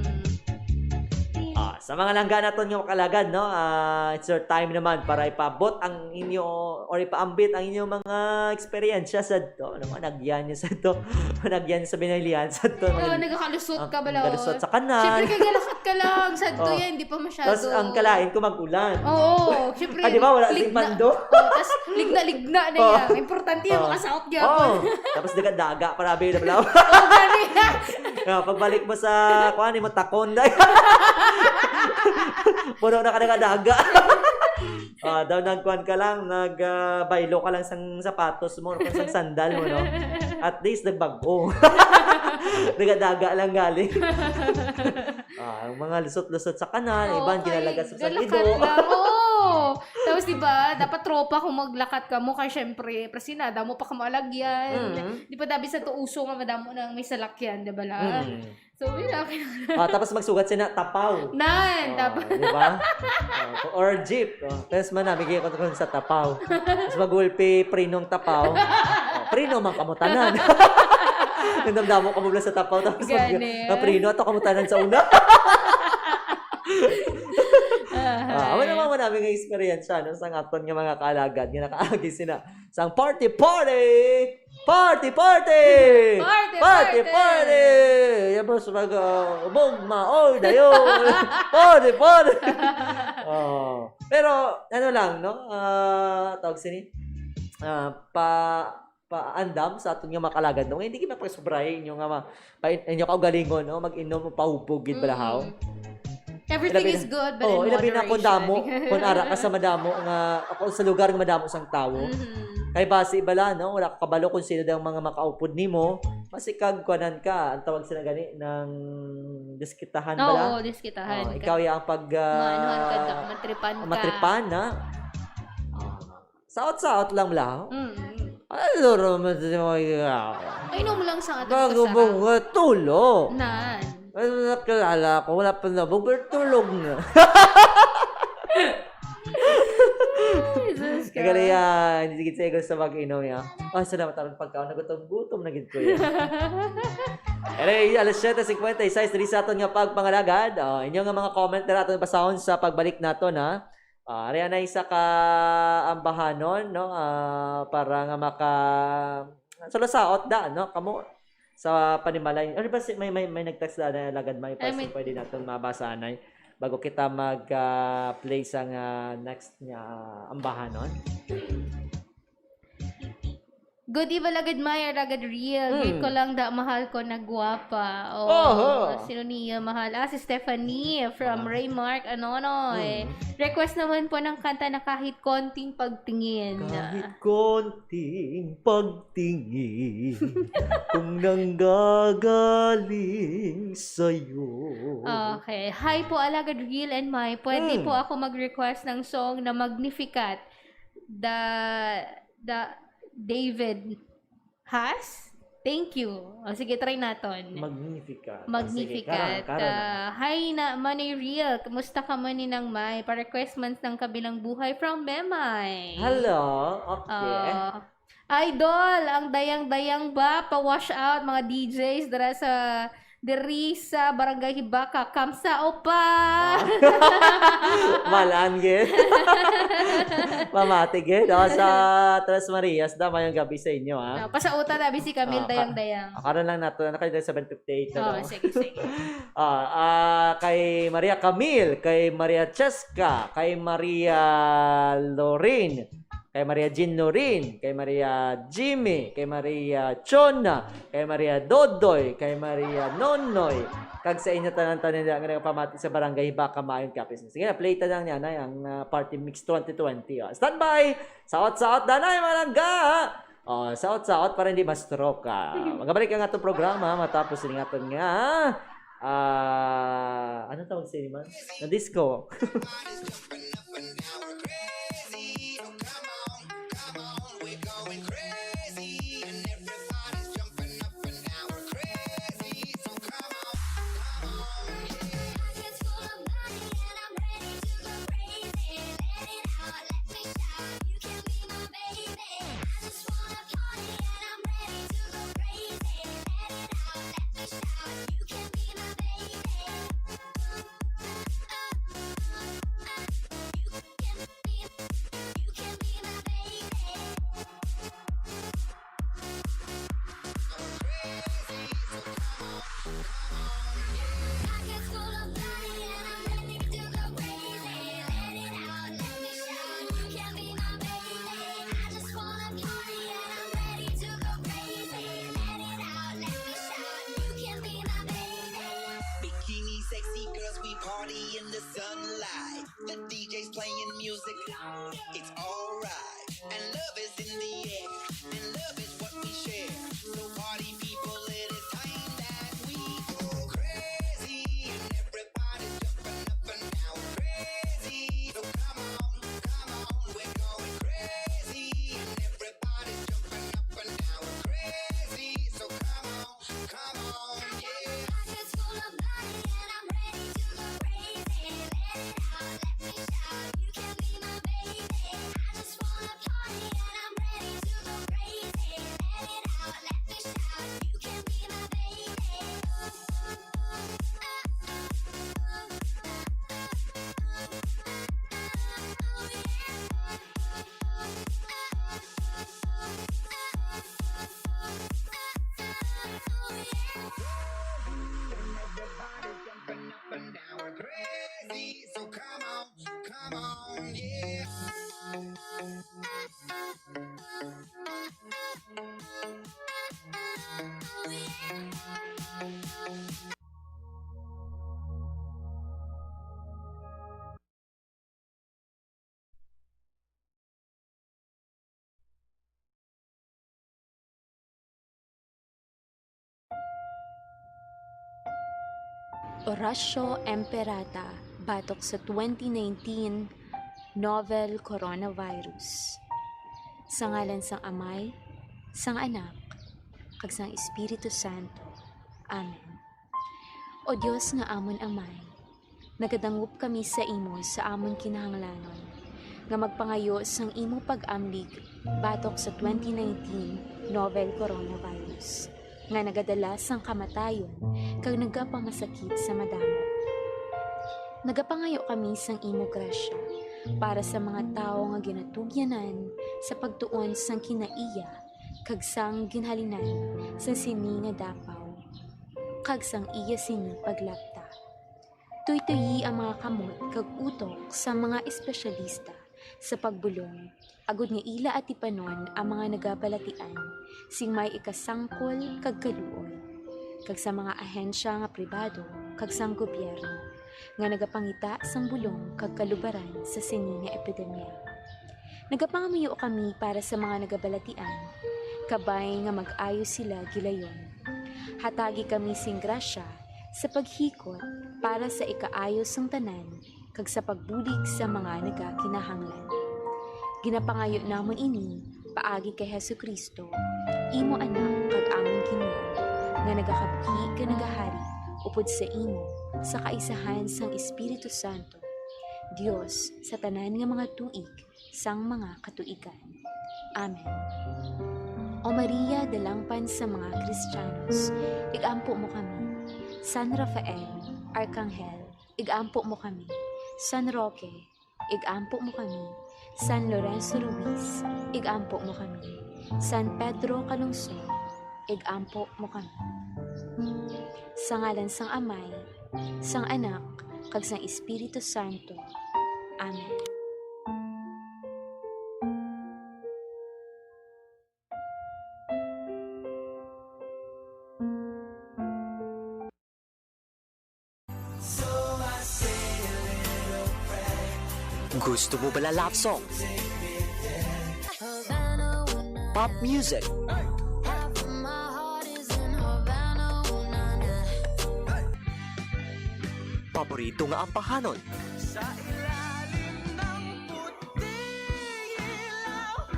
Ah, sa mga langga naton nga makalagad, no, ah, it's your time naman para ipaabot ang inyo or ipaambit ang inyong mga eksperyensya sa to, ano, managyan niyo sa to, managyan sa binalihan sa to. Oo, nagakalusot ka bala, nagalusot sa kanal. Siyempre, kay galakat ka lang, sa to yan, hindi pa masyado. Tapos ang kalain ko mag-ulan. Oo, siyempre. Ah, di ba? Wala sing pando. Oh, tas ligna-ligna na yan. Importante yung makasaot gyapon. Oo. Tapos daga-daga, para abi na pala. Oo, gani. Ah, pagbalik mo sa, kuan, mo takon, day. Puno na ka daga-daga. Ah, daw nagkuan ka lang, nag, ah, baylo ka lang sang sapatos mo, o sang sandal mo, no? At least, nagbag-o. Daga-daga lang galing. Ah, ang mga lusot-lusot sa kanal, iban ginalagas sa ido. Oo, kay galakat lang. Oo. Tapos, di ba, dapat tropa kung maglakat ka mo, kay syempre, prasina, damo pa ka maalagyan. Mm. Di pa dabi sa tuuso nga madamo nang may salakyan, di ba lang? Mm. So, yun lang. Ah, tapos magsugat sila, tapaw. Nan, tapaw. Oh, di ba? Oh, or jeep. Oh, tapos man, nabigay ko kung sa tapaw. Tapos magulpi, prinong tapaw. Oh, prino man kamo tanan. Nagdamdamo ka mo lang sa tapaw, tapos mag-, gani, maprino ato kamo tanan sa una. Ah, wala naman namin nga experience, ano, sa aton nga mga kaalagad, nga nakaagi sila sang party, party! Party, party! Party, party, party! Party, party! Yan po sa mga, uh, bugma, oy, dayon! Party, party! Oh. Pero, ano lang, no? Ah, tawag sini? Ah, pa, paandam sa aton nga mga kalagad, no? Hindi kita pagsubrahin yung nga ma-, pa, inyo kaugalingon, no? Mag-inom o paubog gid balahaw. Mm. Everything is good, but in moderation. Oh, ilabi na kung damo, kung ara ka sa madamo nga, kung sa lugar nga madamo sang tawo. Mhm. Kay basi bala, no? Wala ka kabalo kung sino daw ang mga makaupod nimo. Basi kag kuanan ka, ang tawag sila gani, ng diskitahan bala. Oo, diskitahan ka. Oh, ikaw ya ang pag, ah, maanuhan ka, matripan ka. Matripan, ha? Ah. Saot-saot lang bala. Mm. Ano naman sa mga... Inom lang sa ating kasarap. Bago mo nga tulog. Nan. Ano, nakilala ko, wala pa na, tulog na. Ay, Jesus ka. Nagalian, hindi gid sa gusto mag-inom, ya. Ay, salamat, aron pagkaon, nagutom-gutom na gid ko, ya. Anyway, alas siyete cincuenta y seis, diri sa aton nga pagpangalagad. Oh, inyo nga mga comment na aton basahon sa pagbalik naton, ha. Ah, ari na isa ka ambahanon, no? Ah, para nga maka-, salusaot da, no? Kamo sa panimalay. Ano ba si, may, may, may nag-text da na, lagad may, ay, may pwede naton mabasa, anay. Bago kita mag, ah, play sa nga next nga ambahanon. Good eve, Alagad May, Alagad Real. Mm. Greet ko lang da, mahal ko na gwapa. Oh, Oho. Sino niya, mahal? Ah, si Stephanie from Ah. Raymark Anonoy. Mm. Request naman po ng kanta na Kahit Konting Pagtingin. Kahit konting pagtingin kung nanggagaling sa'yo. Okay. Hi po, Alagad Real and May. Pwede Mm. po ako mag-request ng song na Magnificat. The, the David Has? Thank you. O, sige, try naton. Magnificat. Magnificat. Sige, karon, karon. Ah, hi na, Manay Real. Kumusta ka man, Ninang May? Pa-request man ng Kabilang Buhay from Memay. Hello. Okay. Ah, Idol, ang dayang-dayang ba pa-wash out mga D Js dira sa diri sa Barangay Hibaka, kamsa o pa? Malan gid. Mamati gid. O, sa Tres Marias na, mayong gabi sa inyo, ha. Ah, pasauta na, busy kami, Ah, ka- dayang-dayang. Ah, karon lang nato, ano kayo sa seven fifty-eight na Oh, daw? Sige, sige. Ah, ah, kay Maria Camille, kay Maria Cheska, kay Maria Lorraine, kay Maria Jean Lorraine, kay Maria Jimmy, kay Maria Chona, kay Maria Dodoy, kay Maria Nonoy, kag sa inyo tanan-tanan nga nagapamati sa Barangay Hibaka, maayong kapis. Sige na, play ta lang niya na ang ah, Party Mix twenty twenty. Oh. Standby! Saot-saot, danay, malangga! Oh, saot-saot para hindi ma-stroke ka. Magabalik ang atong programa matapos ini nga aton nga ah, ano tawag sa man? Na disco. Bikini sexy girls, we party in the sunlight. The D J's playing music, it's alright. And love is in the air, and love is what we share. So party people, it is time that we go crazy. And everybody's jumping up and down, crazy. So come on, come on, we're going crazy. And everybody's jumping up and down, crazy. So come on, come on, yeah. Pockets full of money and I'm ready to go crazy. Let it out, let me shout. You can be my baby. I just wanna party and I'm ready to go crazy. Let it out, let me shout. You can be my baby. Oh, yeah. Crazy, so come on, come on, yeah. Horacio Imperata batok sa twenty nineteen novel coronavirus. Sa ngalan sang Amay, sang Anak, kag sang Espiritu Santo. Amen. O Dios nga amon Amay, nagadangop kami sa imo sa amon kinahanglanon nga magpangayo sang imo pag-amlig batok sa twenty nineteen novel coronavirus nga nagadala sang kamatayon kag nagapamasakit sa madamo. Nagapangayo kami sang imo grasya para sa mga tawo nga ginatugyanan sa pagtuon sang kinaiya kag sang ginhalinan sang sini nga dapaw kag sang iya sini paglapta. Tuytoyi ang mga kamot kag utok sa mga espesyalista sa pagbulong, agud nga ila atipanon ang mga nagabalatian sing may ikasangkol kag kaluoy, kag sa mga ahensya nga pribado kag sang gobyerno nga nagapangita sang bulong kag kalubaran sa sini nga epidemya. Nagapangamuyo kami para sa mga nagabalatian, kabay nga mag-ayo sila gilayon. Hatagi kami sing grasya sa paghikot para sa ikaayo sang tanan kag sa pagbulig sa mga nagakinahanglan. Ginapangayo namon ini paagi kay Jesu-Cristo, imo Anak kag amon Ginoo, nga nagakabughi kag nagahari upod sa imo sa kaisahan sang Espiritu Santo, Dios sa tanan nga mga tuig sang mga katuigan. Amen. O Maria, dalangpan sa mga Kristiyanos, ig-ampo mo kami. San Rafael, Arkanghel, ig-ampo mo kami. San Roque, ig-ampo mo kami. San Lorenzo Ruiz, ig-ampo mo kami. San Pedro Calungsod, ig-ampo mo kami. Sa ngalan sang Amay, sang Anak, kag sang Espiritu Santo. Amen. Gusto mo bala love song? Pop music? Paborito nga ampahanon? Sa ilalim ng puting ilaw,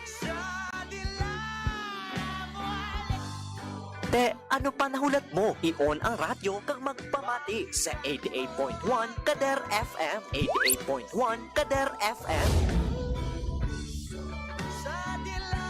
sa dilaw. Te, ano pa nahulat mo? I-on ang radyo kag magpamati sa eighty-eight point one Kader F M. Eighty-eight point one Kader F M. Sa dilaw.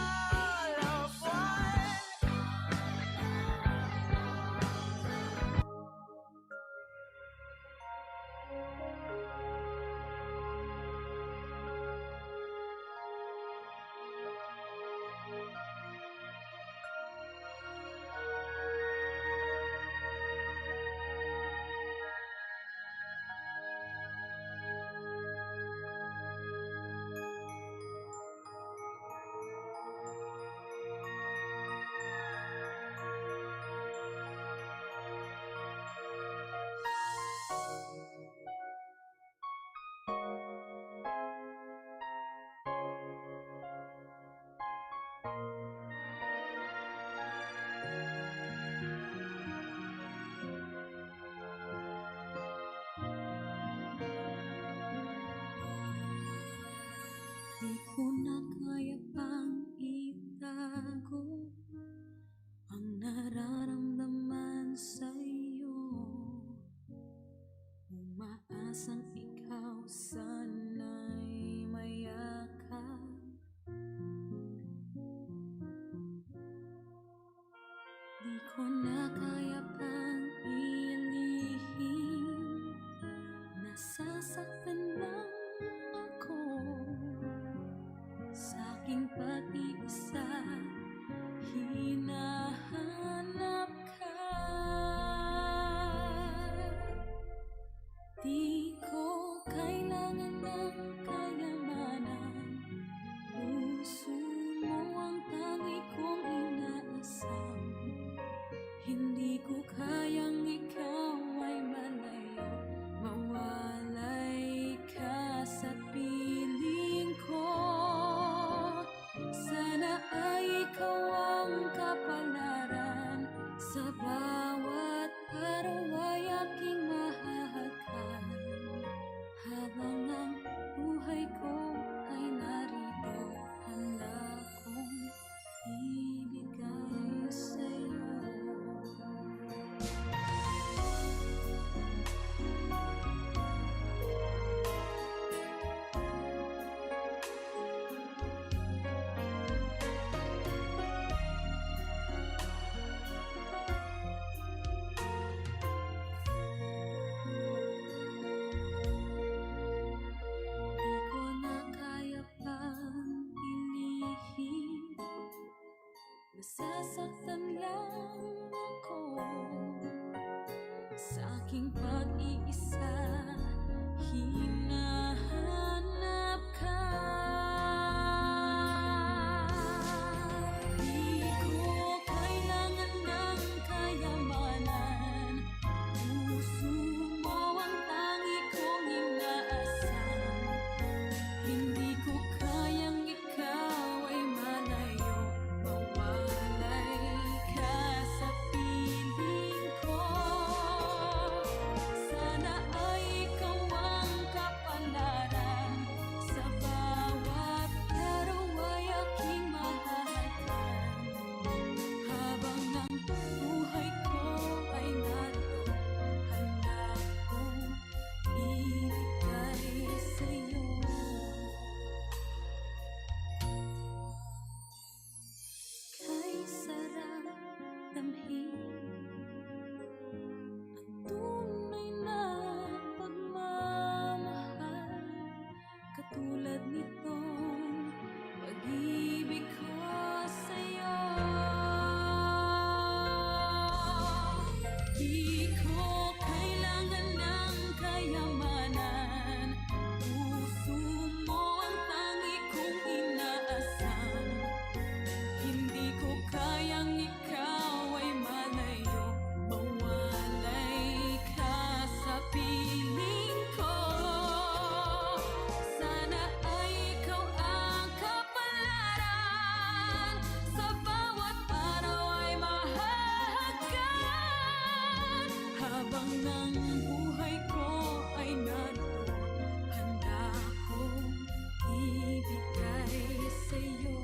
Di ko na kaya pang itago ang nararamdaman sa'yo. Umaasang ikaw sana'y mayakap. Di ko na kaya pang ilihim, nasasaktan lang ako. Sa aking pag-iisa, hinahanap ka. Di ko kailangan ng kayamanan, puso mo ang tangi kong inaasam. Hindi ko kayang ikaw ay malayo, mawalay ka sa piling ko. Sana ay ikaw ang kapalaran sa bawat araw ay aking mahahagkan. Habang ang buhay ko ay narito, handa kong ibigay sa'yo. Di ko na kaya pang ilihim, nasasaktan lang ako. Sa aking pag-iisa, hina Tulad nitong pag-ibig ko sa'yo. Di ko kailangan ng kayamanan. Puso mo ang tangi kong inaasam. Hindi ko kayang ikaw ay malayo, mawalay ka sa piling ko. Sana ay ikaw ang kapalaran, sa bawat araw ay mahahagkan. Habang ang buhay ko ay narito, handa kong ibigay sa'yo.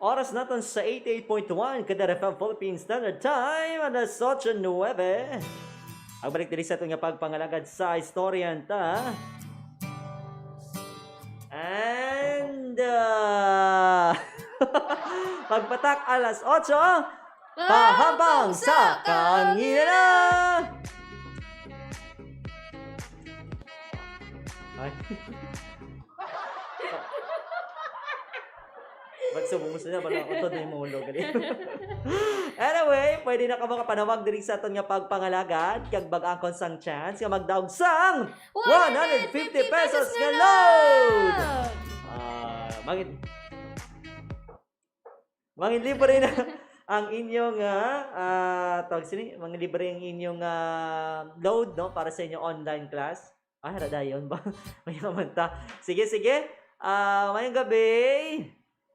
Oras naton sa eighty-eight point one Kadar F M Philippine Standard Time, alas otso nuebe. Ang balik diri sa aton nga pagpangalagad sa istorya ta. And, uh, pagpatak alas otso, pahabang sa kaanginan. Ay. Ba't subong mo sila? Ba't ako to, di mo ulo, gali? Anyway, pwede na ka makapanawag diri sa aton nga pagpangalagad, kag mag-angkon sang chance nga magdaog sang one hundred fifty pesos nga load! Ah, mangin-, manginlibre na ang inyong, ah, ah, tawag sini, manginlibre ang inyong, ah, load, no, para sa inyong online class. Ah, hara dayon ba? May naman ta. Sige, sige. Ah, mayong gabi.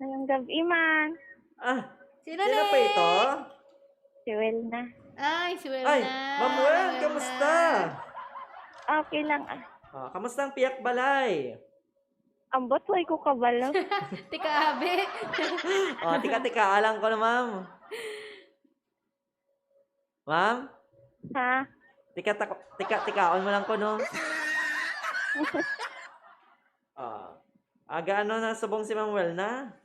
Mayong gabi, man. Ah, sino sino pa ni? Ito? Si Welna. Ay, si Welna. Ay, Ma'am Wel, Welna, kamusta? Okay lang, ah. Ah, kamusta ang Piyak Balay? Ambot, way ko kabalo. Tika, abi. Oh, tika, tika, alang ko na, ma'am. Ma'am? Ha? Tika, tak-, tika, tikaon mo lang ko, no? Ah. Aga, ano na subong si Ma'am Welna?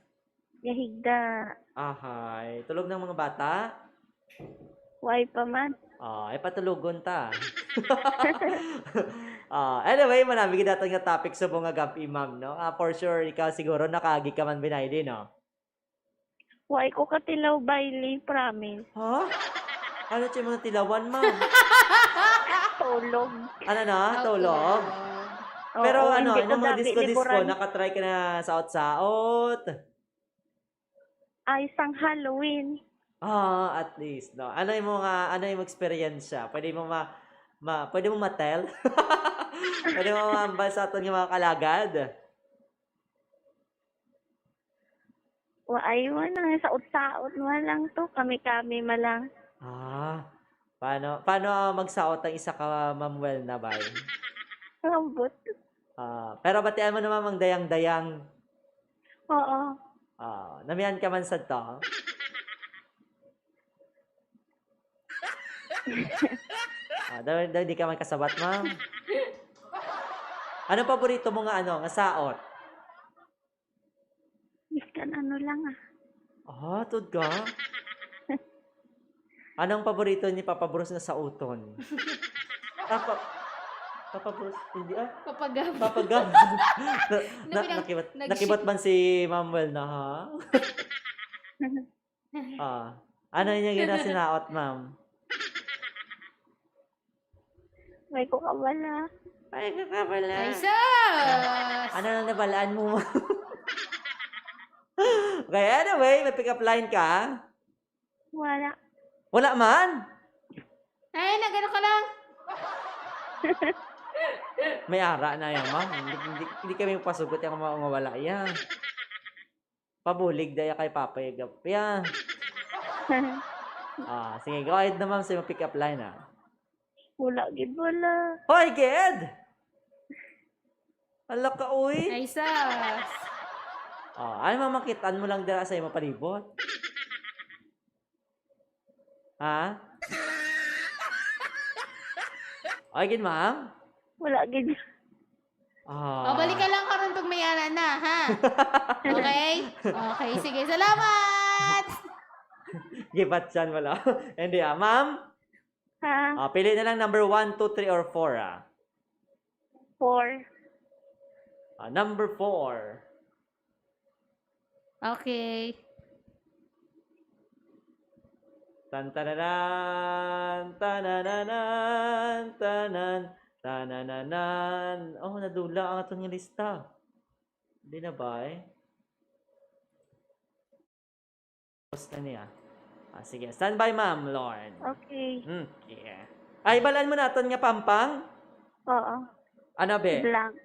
Gahigda. Ahay. Tulog ng mga bata? Way pa man. Ah, ay patulogon ta. Ah, anyway, manami gid aton nga topic subong nga gab-i, ma'am, no? Ah, for sure, ikaw siguro nakaagi ka man, Binayli, no? Way ko katilaw, Bailey, promise. Ha? Ano siya mga tilawan, ma'am? Tulog. Ano na? Opo. Tulog? Oo, pero ano, hindi ko inang mga gabi disco-disco, liburan. Nakatry ka na saot-saot? Ay, sang Halloween. Ah, at least, no? Ano yung mga, ano yung eksperyensya? Pwede mo ma-, ma-, pwede mo ma-tell? Pwede mo maambal sa aton yung mga kalagad? Wa, ay, wala. Saot-saot mo lang to. Kami-kami ma lang. Ah, paano, paano, ah, magsaot ang isa ka Mamuel na bay? Lambot. Ah, pero batian mo naman mang dayang-dayang. Oo. Ah, namian ka man sa to? Ah, daw, daw di ka man kasabat, ma'am. Anong paborito mo nga, ano, nga saot? Biskan ano lang, ah. Ah, tuod ka? Anong paborito ni Papa Bruce nga sauton? Ah, pa-, Papa Bruce, hindi, ah. Papa Gab. Papa Gab. Na, na, Nakibat-, nakibat man si Mamuel na, ha? Ah, ano niya ginasinaot, ma'am? May ko kabala. Ay, kakabala. Ay, sus! Ano nang nabalaan mo, ma'am? Okay, anyway, may pick-up line ka? Wala. Wala man? Ay, nagano ka lang? May ara na yan, ma'am. Hindi, hindi, hindi kami magpasugot yung mga wala yan. Pabulig daya kay Papa Yagap. Yeah. Ah, sige, go ahead na, ma'am, sa imong pick-up line, ah. Wala gid, wala. Hoy, gid! Ala ka, uy! Ay, sas. Oh, ano mamakitaan mo lang dira sa imong palibot? Ha? Ay, gid, ma'am? Wala gid. Ah. O, balik ka lang karon pag may ara na, ha? Okay? Okay, sige. Salamat! Gibatyan mo lang. Hindi, ah. Ma'am? Ha? Ah, pili na lang number one, two, three, or four, ah. Four. Ah, number four. Okay. Tan tananan, tanananan, tanan, tanananan. Oh, nadula ang aton nga lista. Di na ba eh? Tapos na niya. Ah, sige, stand by, ma'am, Lord. Okay. Okay. Ay, balaan mo naton nga pampang? Oo. Ano, be? Blank.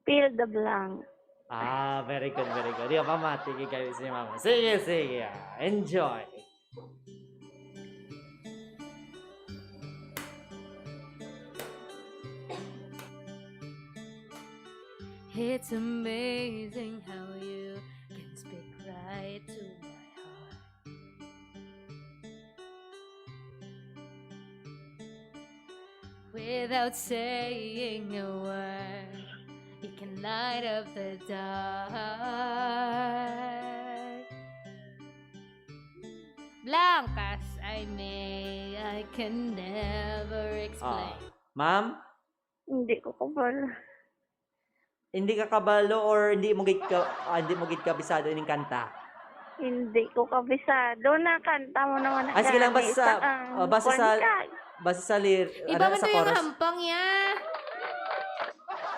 Fill the blank. Ah, very good, very good. Di ka pamati kay kayo si mama. Sige, sige. Ah. Enjoy. It's amazing how you can speak right to my heart. Without saying a word, you can light up the dark. Blank as I may, I can never explain. Ah. Ma'am, Hindi ko kabalo. Hindi ka kabalo or hindi mo gid ka, ah, hindi mo gid kabisado ining kanta? Hindi ko kabisado. Nakanta mo naman. Ah, sige lang, basta sa, ang ah, basta sa, kwan ka. Basta sa lir-, Iba ano, man sa to yung chorus. Hampang niya.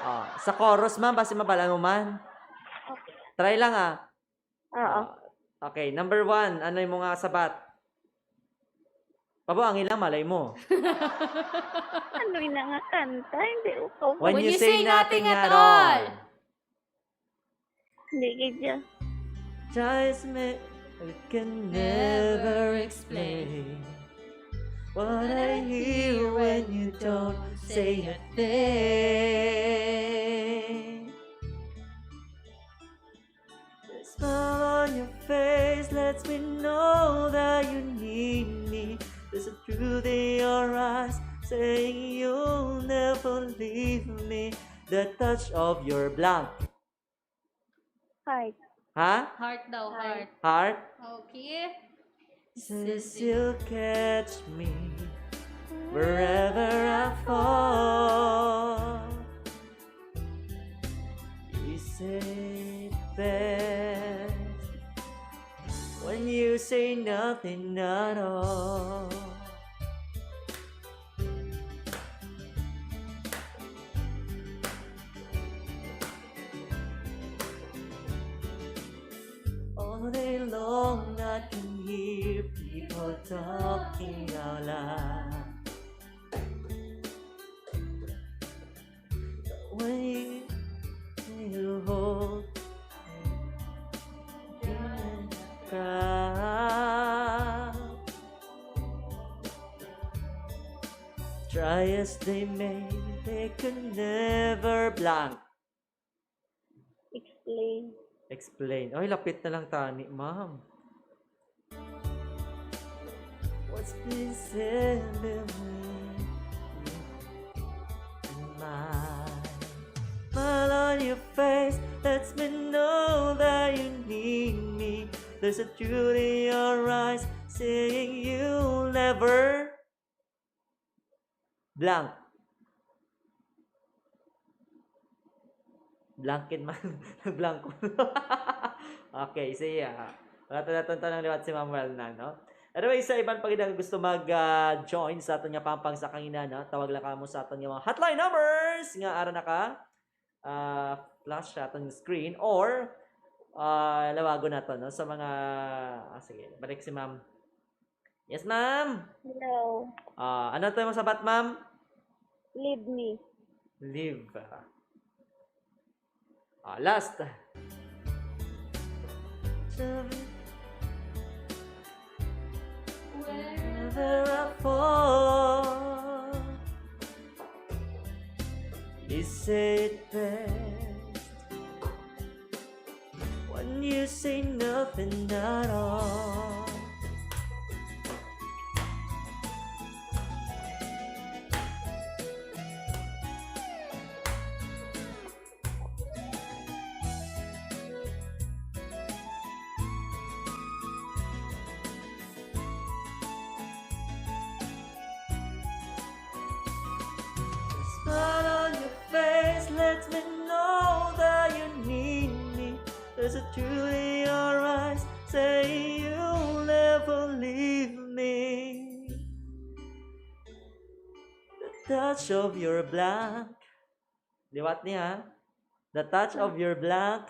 Ah, sa chorus, ma'am, basta mabala mo man. Try lang, ah. Oo. Ah, okay, number one, ano yung mga sabat? Pabuangin lang, malay mo. Ano yung nga kanta? Hindi ko kabalo. When you say nothing at all. Hindi gid yan. Just me, I can never explain what I hear when you don't say a thing. The smile on your face lets me know that you need me. There's a truth in your eyes saying you'll never leave me. The touch of your blank. Heart. Ha? Heart daw, heart. Heart? Okay. Since you'll catch me wherever I fall. You say it best when you say nothing at all. All day long I can hear people talking out loud. When you hold me, crowd. Try as they may, they can never blank. Explain. Explain. Ay, lapit na lang tani, ma'am. What's been said in my smile on your face lets me know that you need me. There's a truth in your eyes saying you'll never blank. Blanket man. Blanco. Okay, sige, ah. Wala to naton tanong liwat si Ma'am Welna, no? Anyway, sa iban pa gid nga gusto mag, ah, join sa aton nga pampang sa kangina, no? Tawag lang kamo sa aton nga mga hotline numbers nga ara naka, ah, flash sa aton screen or, ah, lawagon nato, no? Sa mga, ah, sige, balik si Ma'am. Yes, ma'am. Hello. Ah, ano to yung sabat, ma'am? Leave me. Leave. Ah, last. Sabi, When Say it best when you say nothing at all. The smile on your face lets me know that you need me. There's a truth in your eyes say you'll never leave me. The touch of your black. Liwat niya. The touch of your black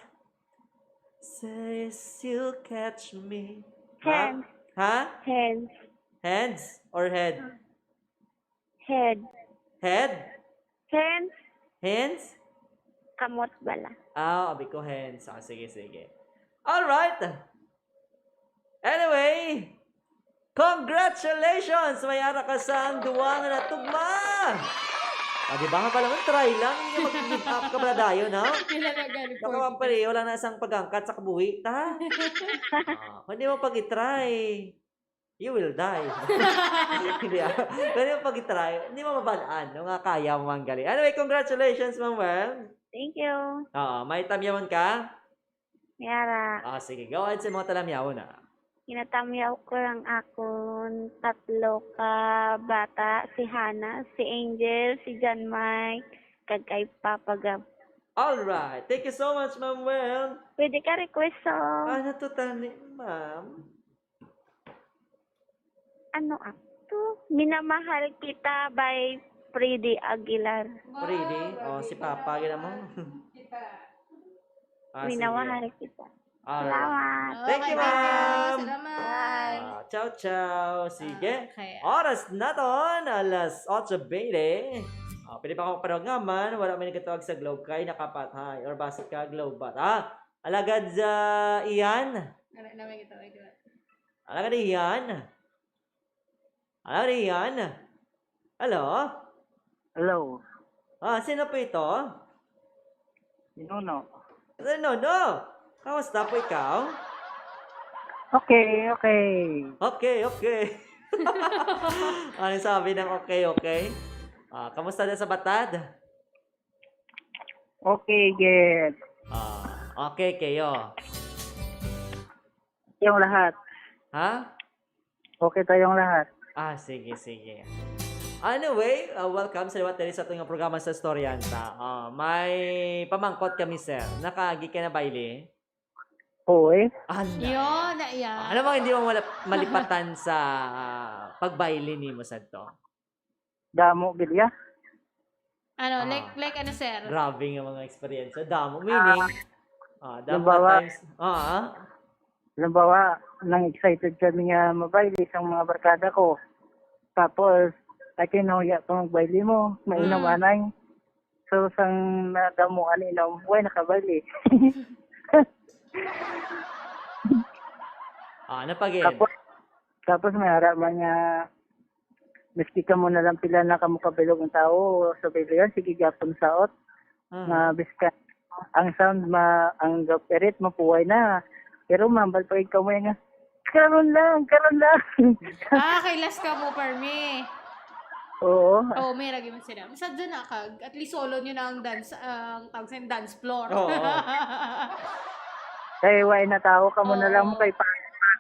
says you'll catch me. Ha? Hands. Ha? Hands. Hands or head? Head. Head? Hands. Hands? Kamot bala. Ah, abi ko hands. Ah, sige, sige. All right. Anyway, congratulations! May ara ka sang duwa nga natugma! Ah, di ba? Pala mo, try lang. Hindi mag-give up ka pala dayon, ha? Kailangan gani Baka forty. Pareho lang na isang pagangkat sa kabuhi, ta? Ah, kung di mo pag-itry, you will die. Hindi, ah. Kung di mo pag-itry, hindi mo mabalaan, no, nga kaya mo manggali. Anyway, congratulations, Ma'am Wen. Thank you. Oo, may tamyawan ka? May ara. Ah, sige, go ahead sa mga talamyawon, ah. Ginatamyaw ko lang akon tatlo ka bata, si Hana, si Angel, si John Mike, kag kay Papa Gab. All right. Thank you so much, Ma'am Wen. Pwede ka request song? Ano to, tani, ma'am? Ano ato? Minamahal Kita by Freddy Aguilar. Freddy, oh, si Papa, gina mo. Ah, sige. Minamahal Kita. Alright. Salamat. Thank you, Okay, thank you. Ma'am. Salamat. Ah, ciao, ciao. Sige. Okay. Oras naton, alas otso baynte. Ah, pwede pa ako magpadawat nga man, wala may nagkatawag sa Globe kay nakapatay or basi ka Globe bot. Ah, alagad sa Ian. Wala na may gitawag, di ba? Alagad Ian. Alagad Ian. Hello? Hello. Ah, sino po ito? Si Nono. Si Nono. Kamusta po ikaw? Okay, okay. Okay, okay. Ano sabi ng okay, okay? Ah, kamusta na sa Batad? Okay, good. Ah, okay kayo. Yung lahat. Ha? Okay tayong lahat. Ah, sige, sige. Anyway, uh, welcome sa liwat diri sa ating programa sa Estudyanta. Ah, may pamangkot kami, sir. Nakaagi ka na bayle? Oo eh. Anday. Yun, na iya. Ah, ano bang hindi mo malap-, malipatan sa, ah, pagbayle nimo sadto? Damo gid ya. Ano, Ah. like, like ano, sir? Grabe nga mga experience. Damo, meaning, ah, damo Halimbawa, nga times. Ah, ah. Halimbawa, nang excited kami nga mabayle sang mga barkada ko. Tapos, ay kay nahuya pa magbayle mo, mainom Mm. anay. So, sang nadamo ani inom, way nakabayle. Ah, napagid. Tapos, tapos may ara man nga, miski kamo na lang pila na kamo kabilog ang tawo sa baylihan, sige gyapon saot. Ah. Nga bisan ang sound ma-, ang gapirit mapuway na. Pero mambal pa gid kamo nga, "Karon lang, karon lang." Ah, kay last ka mo, permi. Oo. Oo, may lagi man sila. Sa dyan na kag, at least solo nyo na ang dance, ang tawag sa dance floor. Oo. Kay way na tawo, kamo na lang Oo. mo kay pa-,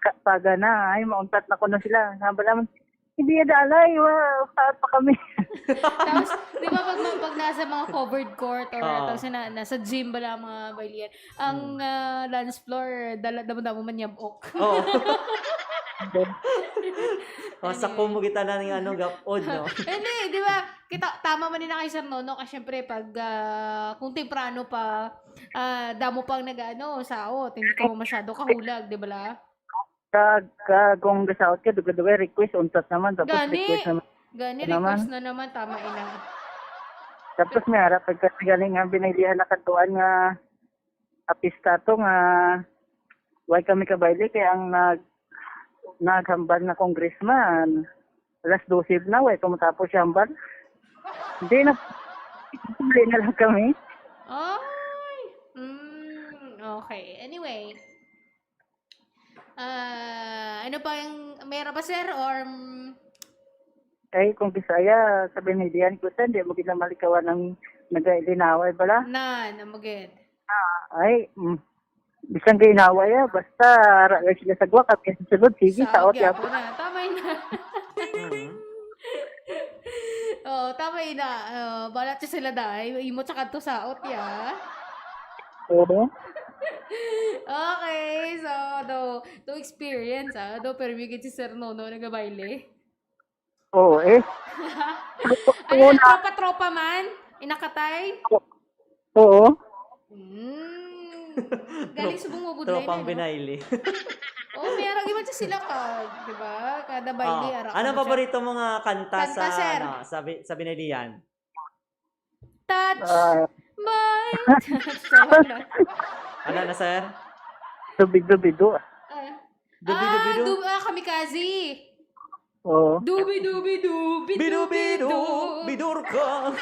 pa-, paga na. Ay, mauntat na ko na sila. Hambal naman, "Hindi yan, alay. Wa, pa, pa kami." Tapos, di ba, pag, pag nasa mga covered court or Oo. tapos na, nasa gym ba lang mga baylihan, ang, Hmm. ah, dance floor, dala, damo-damo man yabok. Oo. Oh, sa Anyway. kumo kita na ng ano, gapod, no? Hindi, di ba? Kita, tama man din na kay Sir Nono, kasi syempre, pag, ah, kung temprano pa, ah, damo pang nag-ano, saot, hindi ka mo masyado kahulag, di ba la? Kag, kag kung gasaot ka, dugay-dugay request, untat naman, tapos Gani. request naman. Gani, Naman. request na naman, tama ina. Tapos may harap, pagkatigaling nga binilihan na katuan nga apista to nga way kami kabayle, kay ang nag-, naghambal na congressman, alas dose na, way pa matapos siya hambal. Hindi na. Huli na lang kami. Ay! Mm, okay. Anyway. Ah, ano pa yung, meron pa, sir? Or, mm, Ay, kung Bisaya, sabi ni Dian ko, hindi mo ginamalikawan ng nagailinaway bala. Na, namugid. Ay, mm. Bisan ginawa ya, basta ara lang sila sa gwa, kami sa sulod, sige, Sa saot agya ya. Ko na. Tama yun na. Mhm. Oh, tama yun na. Oh, balat siya sila, dai. Imo tsaka to saot ya. Oo. Okay, so, do, to experience, ah, do, pero may si Sir Nono nagabaile. Oo, eh. Ano na, tropa-tropa man? Inakatay? Oo. Hmm. Galing subong mo, good Tropang no? Binaili. Oh, may arang iman siya sila ka, di ba? Kada baile, Oh, ara anong ka paborito mo nga kanta, Kanta, sa, sir. Ano, sa, Bi- sa Binilihan? Touch Ah, my touch. Tama na. Ano na, sir? Dubido-bido. Ah, Dubi-dubido? Ah, dub- ah, kamikaze. Oo. Dubi, dubi, dubi, Bidu-bidu! Bidurka!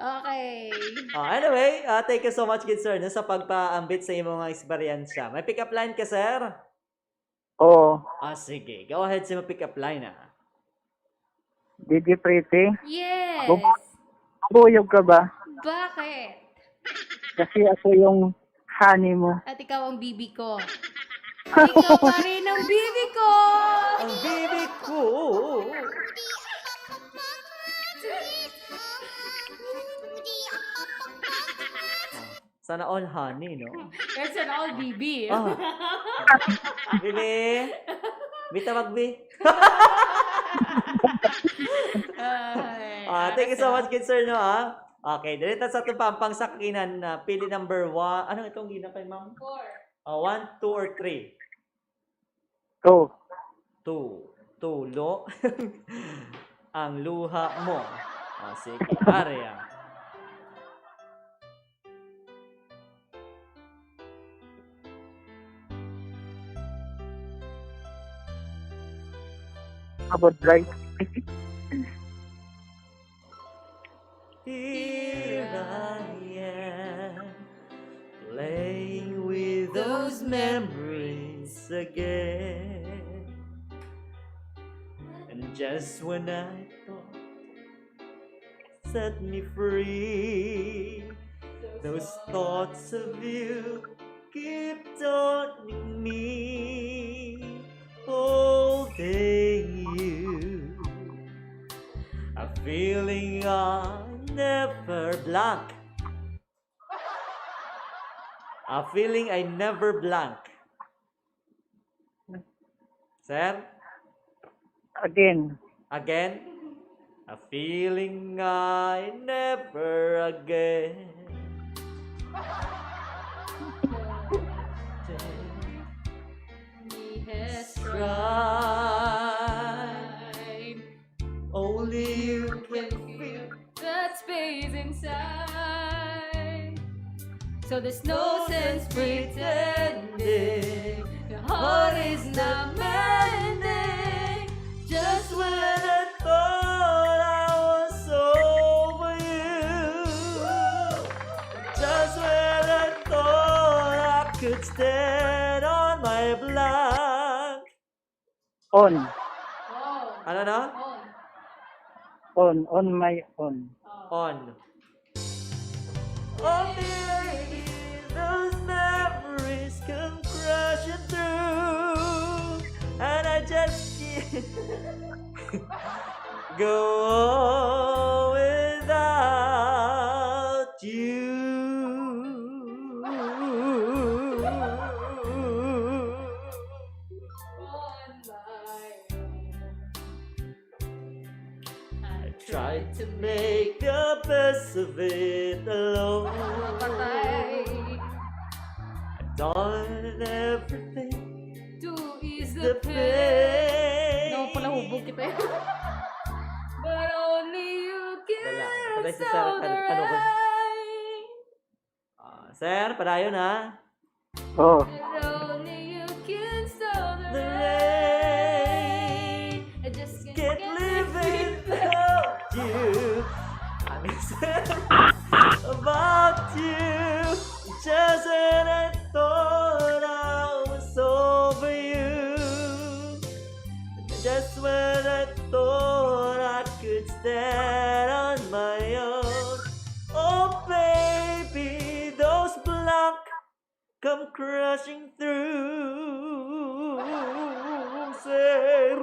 Okay. Ah, anyway, ah, thank you so much, good sir, no, sa pagpaambit sa imong mga eksperyensya. May pick-up line ka, sir? Oo. Ah, sige. Go ahead sa imong pick-up line, ah. D J Pretty, Yes. Buyog ka ba? Bakit? Kasi ako yung honey mo. At ikaw ang bibi ko. Ikaw pa rin ang bibi ko. Ang bibi ko! Sana all honey, no? Kasi na all bibi. Ah. Bibi! Bitawag, bi! Ay, Ah, thank you so ara much, good sir, no, ah. Okay, dali ta sa atong pampang sa kakinan na pili number one. Ano itong gina kay ma'am? Four. Ah, one, two, or three? Two. Two. Tulo. Ang luha mo. Ah, sige. Ari, ah. About right. Here I am, playing with those memories again. And just when I thought set me free, those thoughts of you keep taunting me, holding you. A feeling I never blank. A feeling I never blank. Sir? Again. Again? A feeling I never again. He has Tried. Only you can feel that space inside. So there's no sense pretending your heart is not mending. Just when I thought I was over you, just when I thought I could stand on my blank. On. Ano na? On. On my own. On. Oh, baby, those memories come crashing through, and I just can't go on without you. I tried to make the best of it alone. Patay. I've done everything To ease the the pain. pain. No, pala hubog kita yun. But only you can Wala. Patay si solve Sarah. the Ano, ano ba? rain. Ah, sir, padayon, ha? Oh. But only you can solve the The rain. I just can't, Can't get live rid of without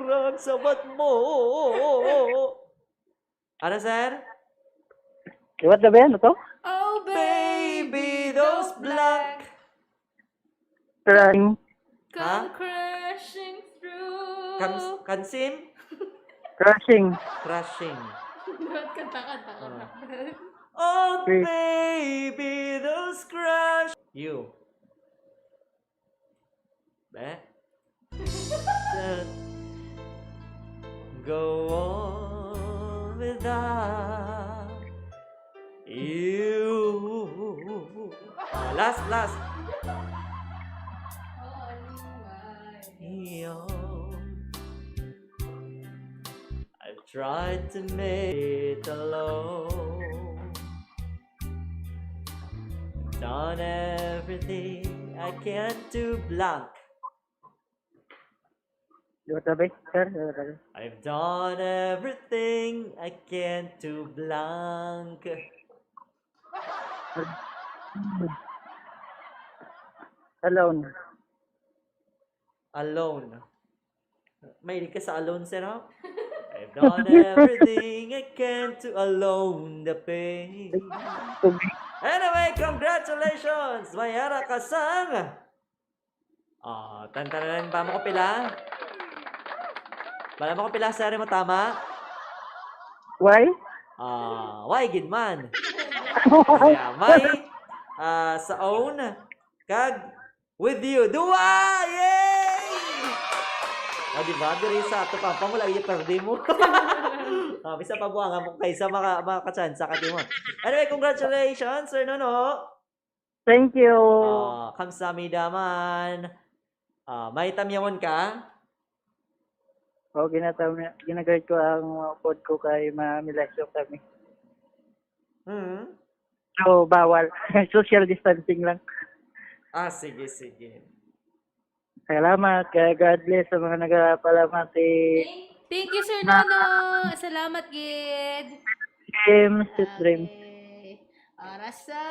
Ang sabat mo. Ano, sir? Liwat na ba yan? Ito? Oh, Baby, those black Crying. Come crashing through. Kams- Kansim? Crushing. Crushing. Dapat kanta, kanta, kanta. Oh, baby, those crush. You. Be? Go on without you. Ah, last, last. Yo. I've tried to make it alone. Done everything I can to blank. Liwat na ba? Sir, liwat na ba? I've done everything I can to blank. Alone. Alone. Mahilig ka sa alone, sir, ha? I've done everything I can to alone the pain. Anyway, congratulations! May ara ka sang... Oh, tantanan ba mo ko pila? Bala mo ko pila, sir, mo tama? Why? Ah, why gid man? Yeah, may ah, sa own kag with you. Duwa! Yay! O, di ba? Diri sa ato pa, pang wala iya perde mo. Ah, bisa pa buanga mo kaysa maka, makakatsansa ka, di mo. Anyway, congratulations, Sir Nono. Thank you. Ah, kamsahamnida man. Ah, may tamyawon ka? O, ginataw na, ginagrade ko ang mga pod ko kay mamilasyo kami. Hmm? So, bawal. Social distancing lang. Ah, sige, sige. Salamat. Kaya God bless sa mga nagpalamati. Thank you, Sir Nono. Salamat, gid. Dream, sweet dream. Okay. Arasa.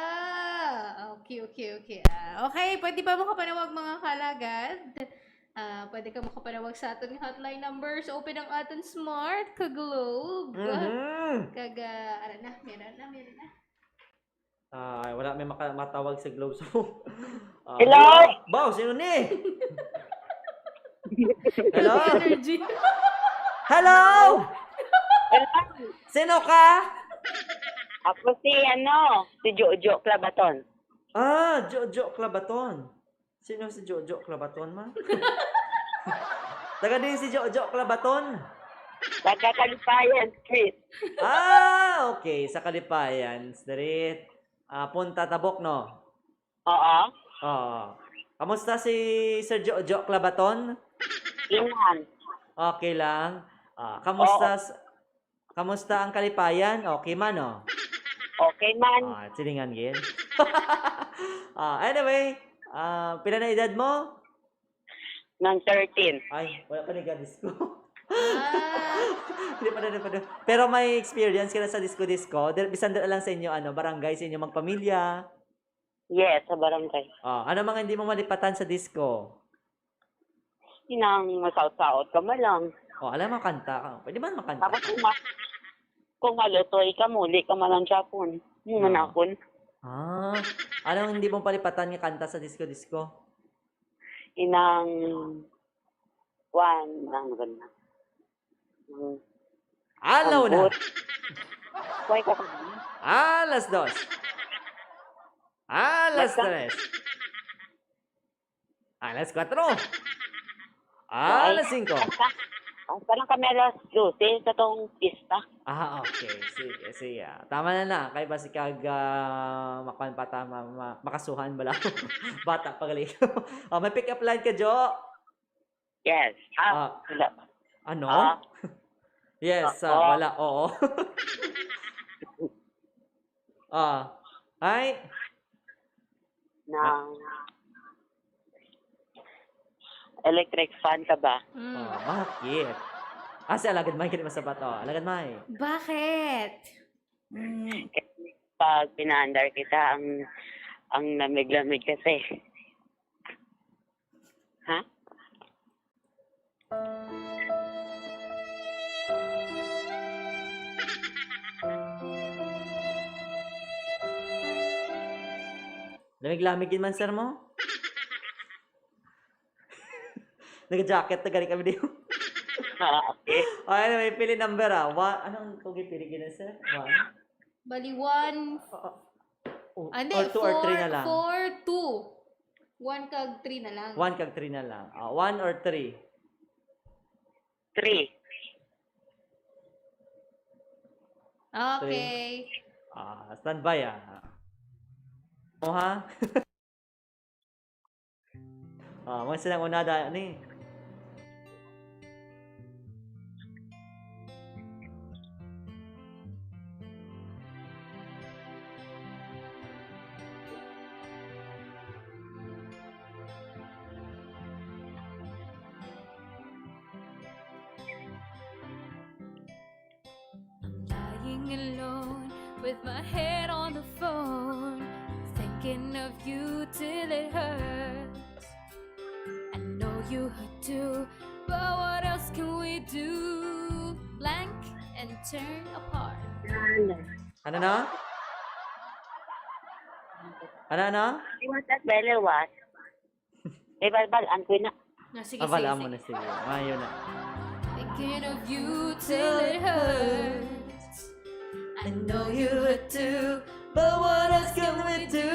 Okay, okay, okay. Ah, okay, pwede pa makapanawag, mga kalagad? Ah, pwede ka makapanawag sa aton nga hotline numbers. Open ang aton smart ka Globe. Mhm. Kag, ah, ara na, meron na, meron na. Ah, wala may maka- matawag sa Globe. So, ah, Hello? Baw, sino ni? Hello? Energy. Hello? Hello? Sino ka? Ako si ano, si Jojo Clabaton. Ah, Jojo Clabaton. Sino si Jojo Clabaton, ma? Taga din si Jojo Clabaton. Taga Kalipayan Street. Ah, okay. Sa Kalipayan Street. Ah, Punta Tabok, no? Oo. Oo. Kamusta si Sir Jojo Clabaton? Inan. Okay lang. Ah, kamusta s- kamusta ang Kalipayan? Okay man, oh. Okay man. Ah, silingan gid. Ah, anyway, ah, pila na edad mo? Nang thirteen. Ay, wala pa ni disco. Ah, Hindi pa na, hindi pa na. Pero may experience ka na sa disco-disco? Dir- Bisan dira lang sa inyo, ano, barangay, sa inyo magpamilya? Yes, sa barangay. Ah, ano mga hindi mo malipatan sa disco? Inang masaot-saot ka man lang. Oh, alam mo kanta ka. Pwede man makanta. Tapos kung, ma- kung malutoy ka, muli ka man lang Japon. Yung Ah. manakon. Ah, anong hindi mo palipatan nga kanta sa disco-disco? Inang, one, ang ganda. Hmm. Alaw na. Ambot. Why ka Alas dos. Alas Basta- tres. Alas kwatro. Alas singko. Ang parang kami alas dose sa tong pista. Ah, okay. Sige, sige. Ah, tama na na. Kay basi kag ah, makuan pa ta, ma- ma- makasuhan bala. Bata pa gali. Oh, may pick up line ka, Jo? Yes. Ah, Ah. wala. Ano? Ah. Yes, ah, Oo. Wala. Oo. Ah. Ay, Nang electric fan ka ba? mm. Oh, bakit? Ah, si Alagad May, kini masabat, oh. Alagad May. Bakit? Mm. Pag pinaandar kita, ang ang lamig-lamig kasi. Ha? Lamig gid man, sir, mo? Nag-jacket na gani kami diyo. Ah, okay. O, anyway, pili number, ah. One, anong kung ipili gina, sir? One? Bali, one, O, ah, hindi, or two or three four, na lang. four, two. One kag three na lang. One kag three na lang. Ah, one or three? Three. Okay. Ah, standby, ah. O, ha? Ah, mo silang unada ni. I'm lying alone with my head on the phone, thinking of you till it hurts. I know you hurt too, but what else can we do? Blank and turn apart. Ano na? Ano, ano? Iwas at bele, was. Eh, balbal, ang kuya na. Na, sige, Abala sige, mo sige. Na, sige. Mayo na. Thinking of you till it hurts. I know you hurt too, but what else can we do?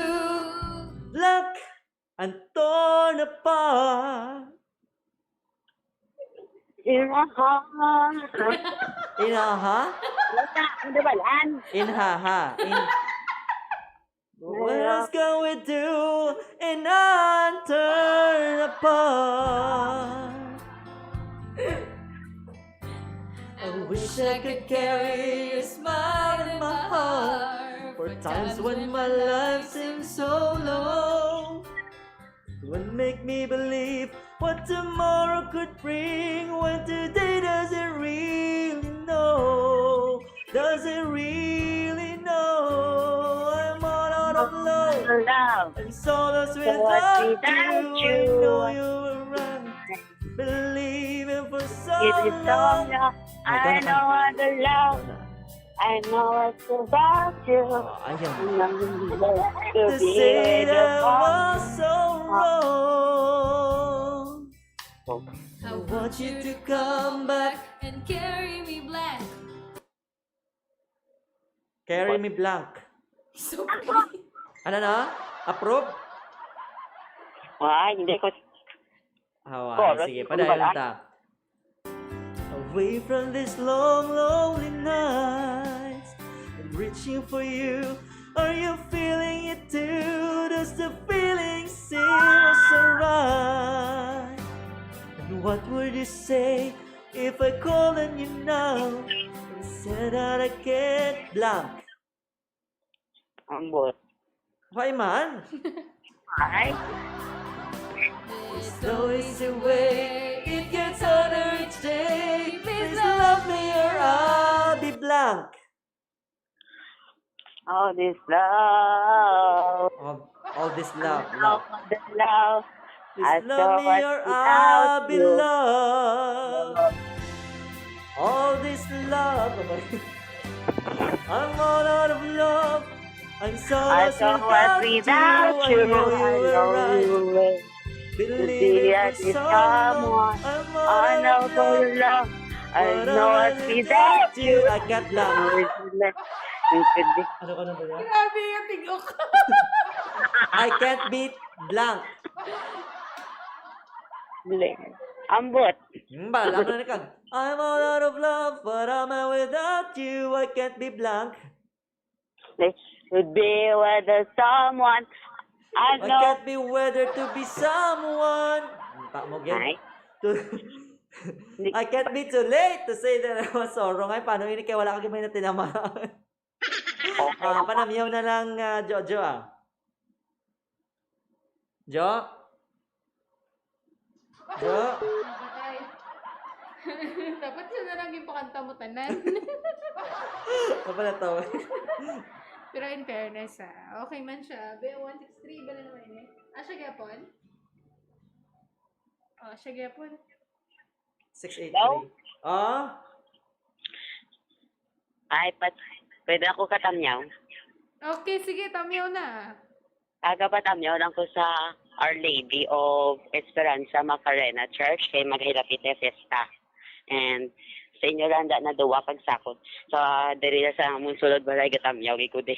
Blank and torn apart. Inaha. Inaha? Wala, ang dabalan. Inhaha. In... What else can we do in and turn apart? I wish I could carry your smile in my heart for times when my life seems so low. Don't make me believe what tomorrow could bring when today doesn't really know. Doesn't really know. I'm all out of love. Love. And solace So without without you, I you, know you were right. Believing for so It is so long. long. Ay, I gana ka. know what the love. I know it's about you. Oh, ayan. And I'm going To to say be the that I one. Was so wrong. I want you to come back and carry me blank. Carry me blank. So pretty. Ano na? Approve? Ay, hindi ko. Hawa, Chorus, sige, kung padayon wala. Ta. Away from these long, lonely nights, I'm reaching for you. Are you feeling it too? Does the feeling seem so right? And what would you say if I call on you now and said that I can't blank? Ambot. Why man? Ay, There's no easy way. It gets harder each day. Please love me or I'll be blank. all this love. All, all this love, All love. the love. Please I love saw me it or without I'll be you. loved. All this love. I'm all out of love. I'm so I lost saw what without you. without I you. know I you were know right. you were. Believe Be it at for this so long. someone. I'm I all know out of for love. love. I But know I it's without without you. you. I can't love. Ang could be. Ano ka na ba yan? Grabe yung tigok. I can't be blank. Blank. Ambot. Hmm, ba, alam na ni Kag. I'm all out of love, but I'm out without you. I can't be blank. This would be with the someone. I I know. Can't be whether to be someone. Ang ta mo, gid. Ay. To- Hindi. I can't be too late to say that I was so wrong. Ay, paano ini kay wala ka gamay na tinamaan? Ah, panamyaw na lang, ah, Jojo, ah. Jo? Jo? Napatay. Dapat yun na lang yung pakanta mo tanan. Ano pala to? Pero in fairness, ah, okay man siya. Be, one six three, ba na naman yun eh? Ah, siya gyapon? Oh, siya gyapon. Six eight three. Hello? Ah? Ay, pat, pwede ako katamyaw? Okay, sige, tamyaw na. Aga pa tamyaw lang ko sa Our Lady of Esperanza Macarena Church kay maghilapit na fiesta. And sa inyo lang da na duwa pagsakot. So, diri na sa among sulod balay gatamyaw gid ko di.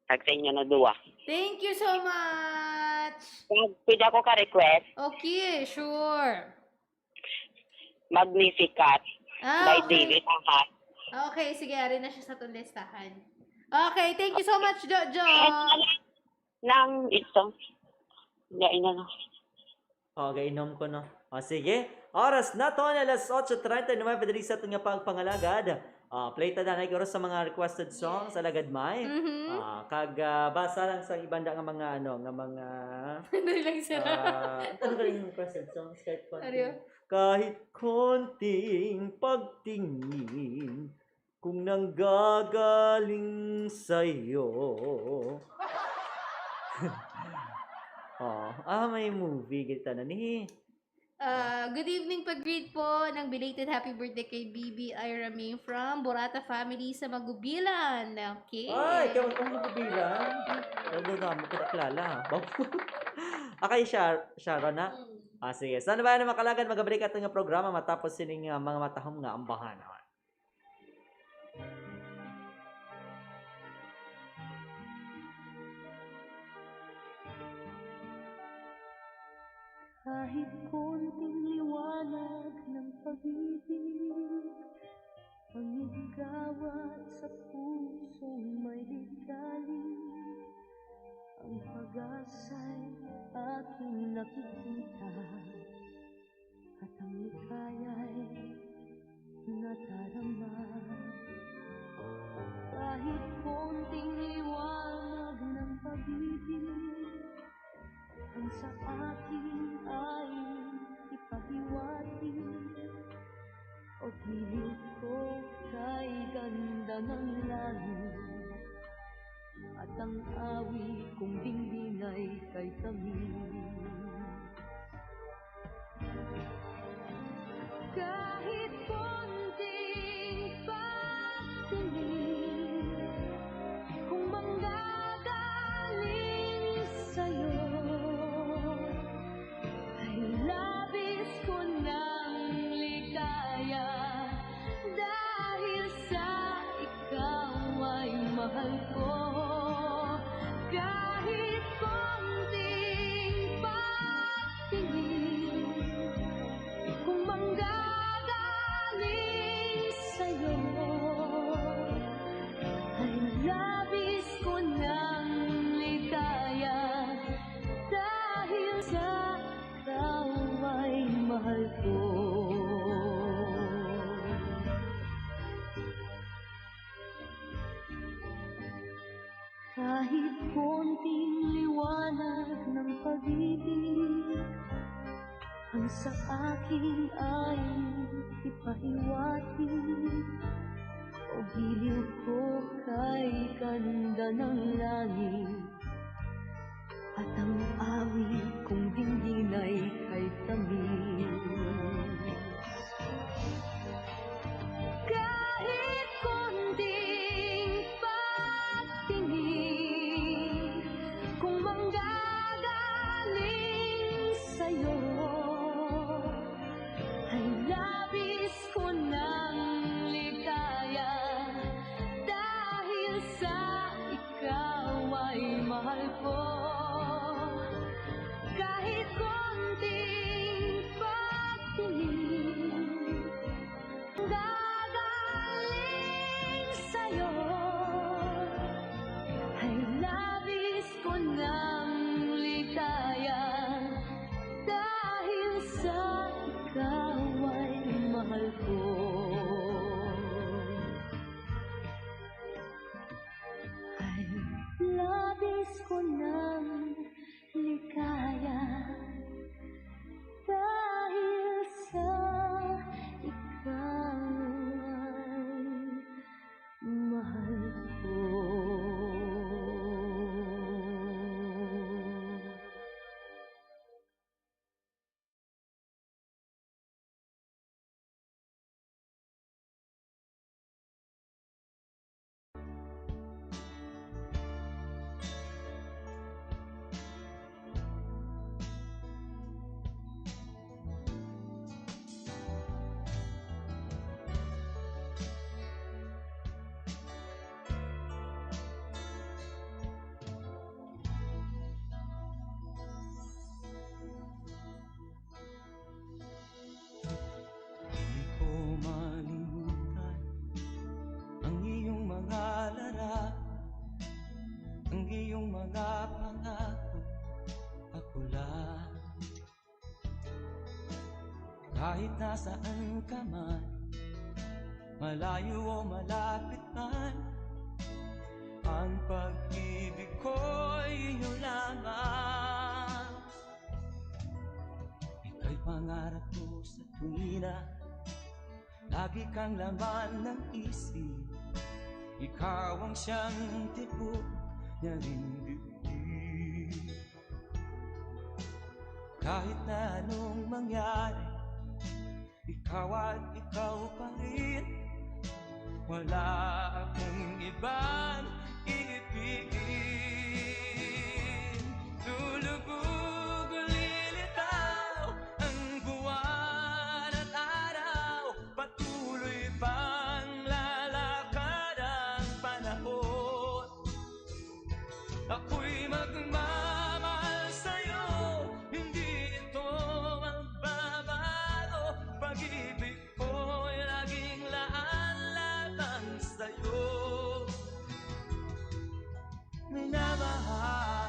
Tag sa inyo na duwa. Thank you so much. Pag pwede ako ka request, Okay, sure. Magnificat Ah, by okay. David Ahat. Okay, sige, ari na siya sa atong listahan. Okay, thank you so much, Jojo. Nang ito. Nga ina no. O, gainom ko, no? O, sige. Oras naton, alas otso treinta y nueve, diri sa aton nga pagpangalagad. Ah, play ta na, oras sa mga requested songs, alagad may. Mhm. Ah, kag ah, basa lang sa ibanda nga mga, ano, nga mga... Dali lang sila. Ah, ano ba yung requested songs? Kahit konti. Ariyo. Kahit konting pagtingin kung nanggagaling sa'yo. Oh, ah, may movie kita na ni. Ah, good evening, pag-greet po ng belated happy birthday kay B B Ira May from Borata family sa Magubilan. Okay. Ay, ikaw ang magubilan. Wala na mo kita kilala, ha? Akay Shar Sharon, ha? Ah, sige. Sana ba na makalagad magabalik ato nga programa matapos sining ah, mga matahom nga ambahan. Kahit konting liwanag ng pag-ibig, pangigawat sa pusong may detalye, ang pag-asa'y aking nakikita. At ang ligaya'y nadarama. Kahit konting liwanag ng pag-ibig ang sa akin ay ipahiwatig, o giliw ko kay ganda ng langit, at ang awit kong dinggin ay kay tamis. Kahit konting pagtingin, kung manggagaling sa'yo, ay labis ko ng ligaya dahil sa ikaw ay mahal ko. Kahit konting pagtingin, kung manggagaling sa'yo, ay labis ko ng ligaya dahil sa ikaw ay mahal ko. Kahit konting liwanag ng pag-ibig ang sa akin ay ipahiwatig, o giliw ko kay ganda ng langit, at ang awit kong dinggin ay kay tamis. Kahit konting pagtingin, kung manggagaling sa'yo, ay labis ko ng ligaya dahil sa ikaw ay mahal ko. Kahit konting Kahit nasaan ka man, malayo o malapit man, ang pag-ibig ko'y iyo lamang. Ika'y pangarap ko sa tuwina, lagi kang laman ng isip. Ikaw ang siyang tibok niya rin dibdib. Kahit na anong mangyari, ikaw at ikaw pa rin. Wala akong ibang iibigin. Lulubog, lilitaw ang buwan at araw. Patuloy pang lalakad ang panahon. Ako'y magmamahal sa'yo, hindi ito magbabago. Pag-ibig ko'y laging laan lamang sa'yo. Minamahal,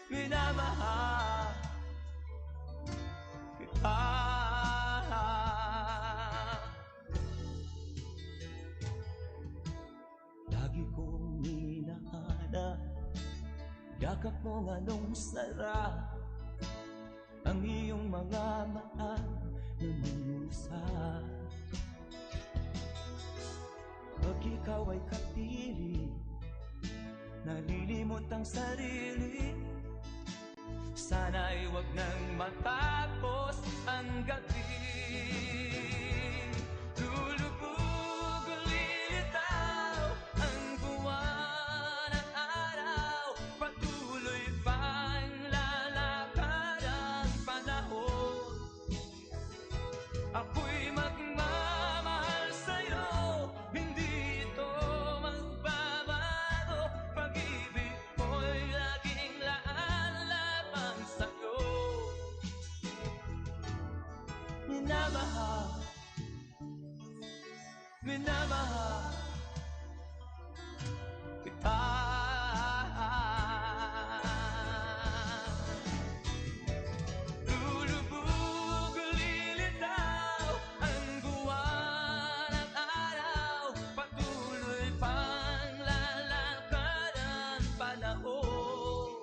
minamahal kita. Lagi kong minahana, yakap mo nganong sarap ang iyong mga mata na minusa. Pag ikaw ay kapili, nalilimot ang sarili. Sana'y wag nang matapos ang gabi. Lulubog, lilitaw ang buwan at araw. Patuloy pang lalakad ang panahon. Ako'y magmamahal sa'yo, hindi ito magbabago. Pag-ibig ko'y laging laan lamang sa'yo. Minamahal, minamahal kita. Lulubog, lilitaw ang buwan at araw. Patuloy pang lalakad ang panahon.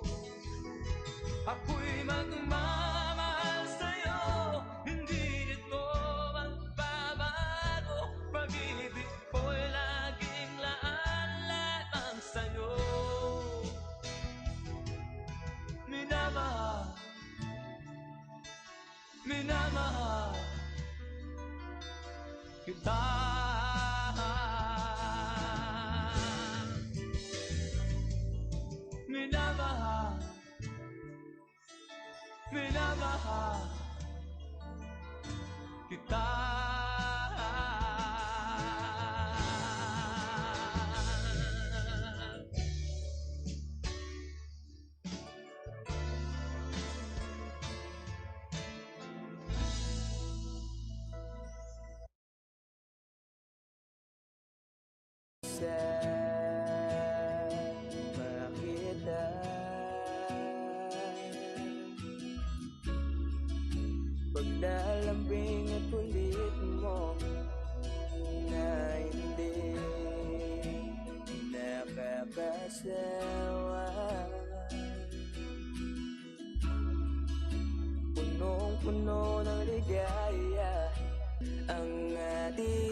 Ako'y magmamahal sa'yo, hindi ito magbabago. Pag-ibig ko'y laging laan lamang sa'yo. Minamahal, minamahal kita. Minamahal, minamahal kita. Sa makita, paglalambing at kulit mo na hindi nakakasawa. Punong-puno ng ligaya ang ating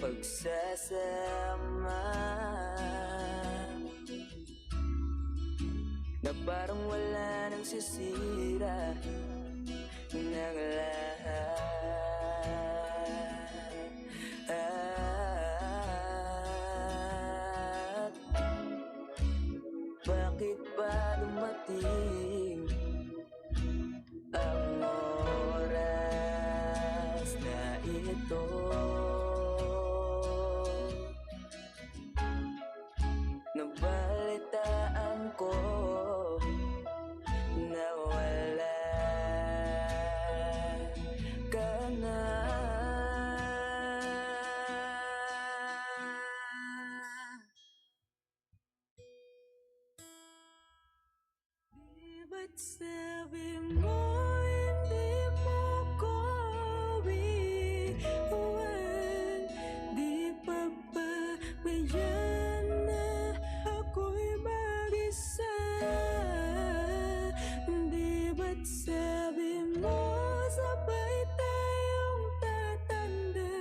pagsasama, na parang wala nang sisira ng lahat. Bakit ba dumating ang oras na ito? Nabalitaan ko na wala ka na. Di ba't sabi mo Sabi mo, sabay tayong tatanda.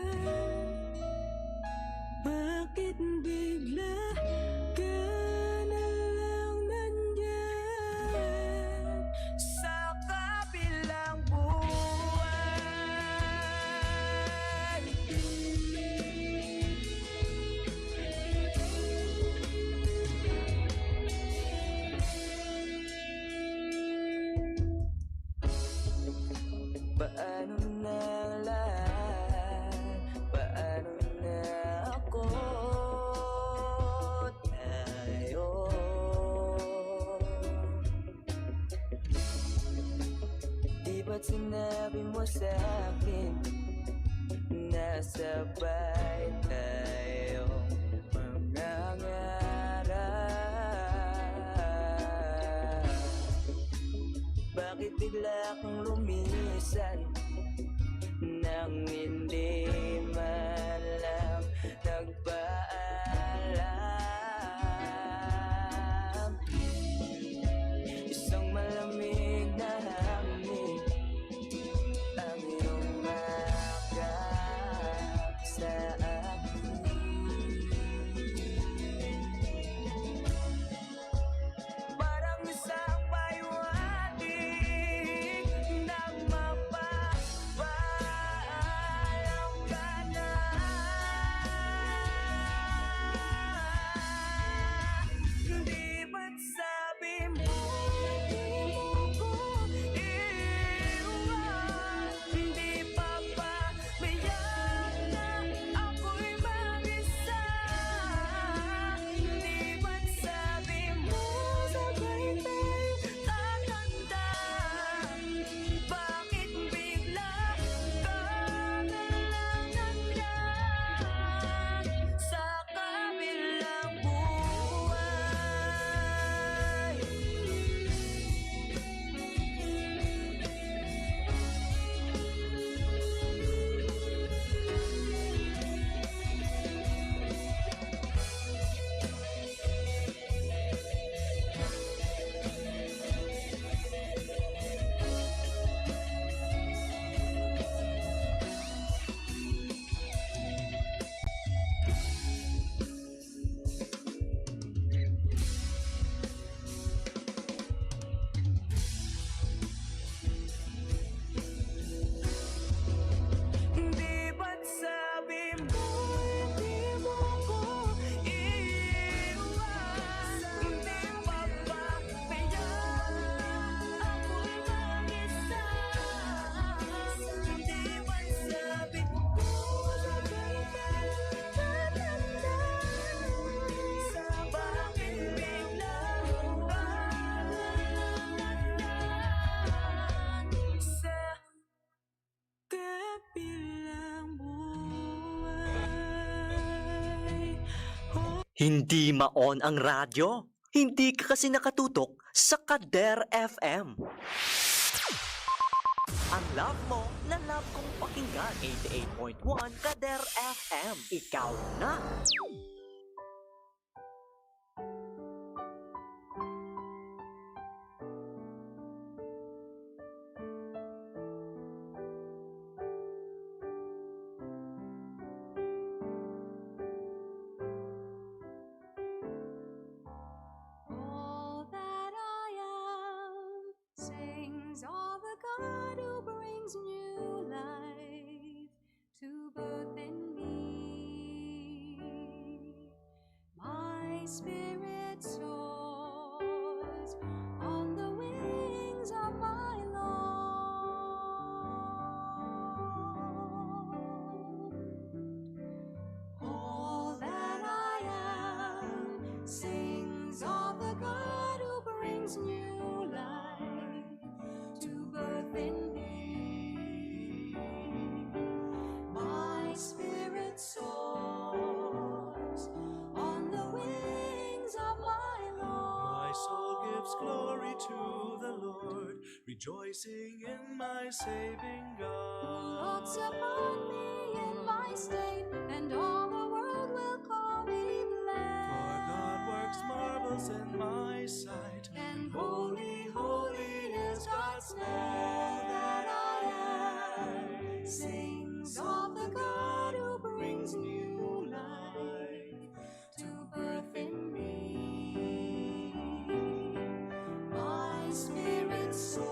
Bakit bigla ka na lang nandyan? Sa kabilang buwan. Paano na lang? Paano na ako tayo? Di ba't sinabi mo sa akin na sabay tayong mangangarap? Bakit bigla kang lumisan nang hindi man lang nagpaalam? Isang malamig na hangin ang iyong mahakap sa akin. Parang isang paliwanag na mapapaalam ka na. Di ba't sabi mo, di mo ko iwan? Di pa ba Mayat na ako'y mag-isa. Di ba't sabi mo, sabay tayo tatanda? Bakit bigla ka na lang nandyan sa kabilang buhay? Di ba't sabi mo, di mo ko iwan? Di ba ba kaya ako'y mag-isa? Di ba't sabi mo, sabay tayo tatanda? Sa bakit bigla ka na lang nandyan sa kabilang buhay. Hindi ma-on ang radyo? Hindi ka kasi nakatutok sa Kader F M. Ang love mo na love kong pakinggan, eighty-eight point one Kader F M. Ikaw na! All that I am sings of a God who brings new life to birth in me. My spirit soars on the wings of my Lord. All that I am sings of the God who brings new life to birth in me. My spirit soars on the wings of my Lord. My soul gives glory to the Lord, rejoicing in my saving God. Who looks upon me in my state, and all the world will call me blessed. For God works marvels in my sight, and holy, holy is God's All that I am sings of the God who brings new life to birth in me. My spirit soars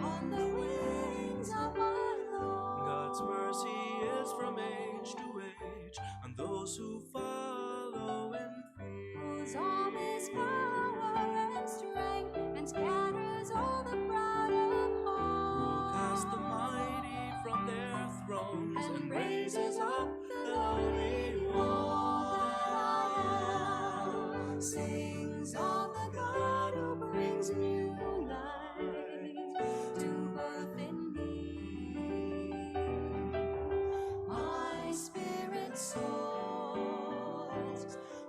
on the wings of my Lord. God's mercy is from age to age, and those who follow in fear. Whose arm is power and strength, and scatters all the proud of heart. Who casts the mighty from their thrones and raises up the lowly ones. Sings of the God who brings new life to birth in me. My spirit soars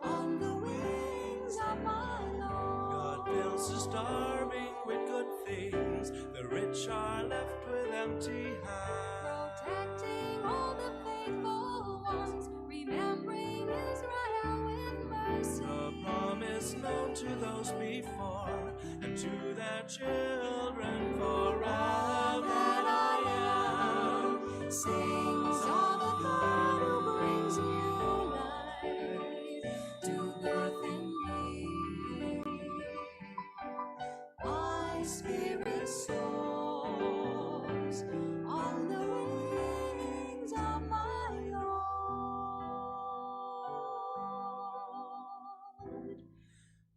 on the wings of my Lord. God fills the starving with good things, the rich are left with empty hands. Protecting all the faithful ones, remembering Israel with mercy. The promise known to those before, and to their children forever. All that I am sings of a God who brings new life to birth in me. My spirit soars on the wings of my Lord.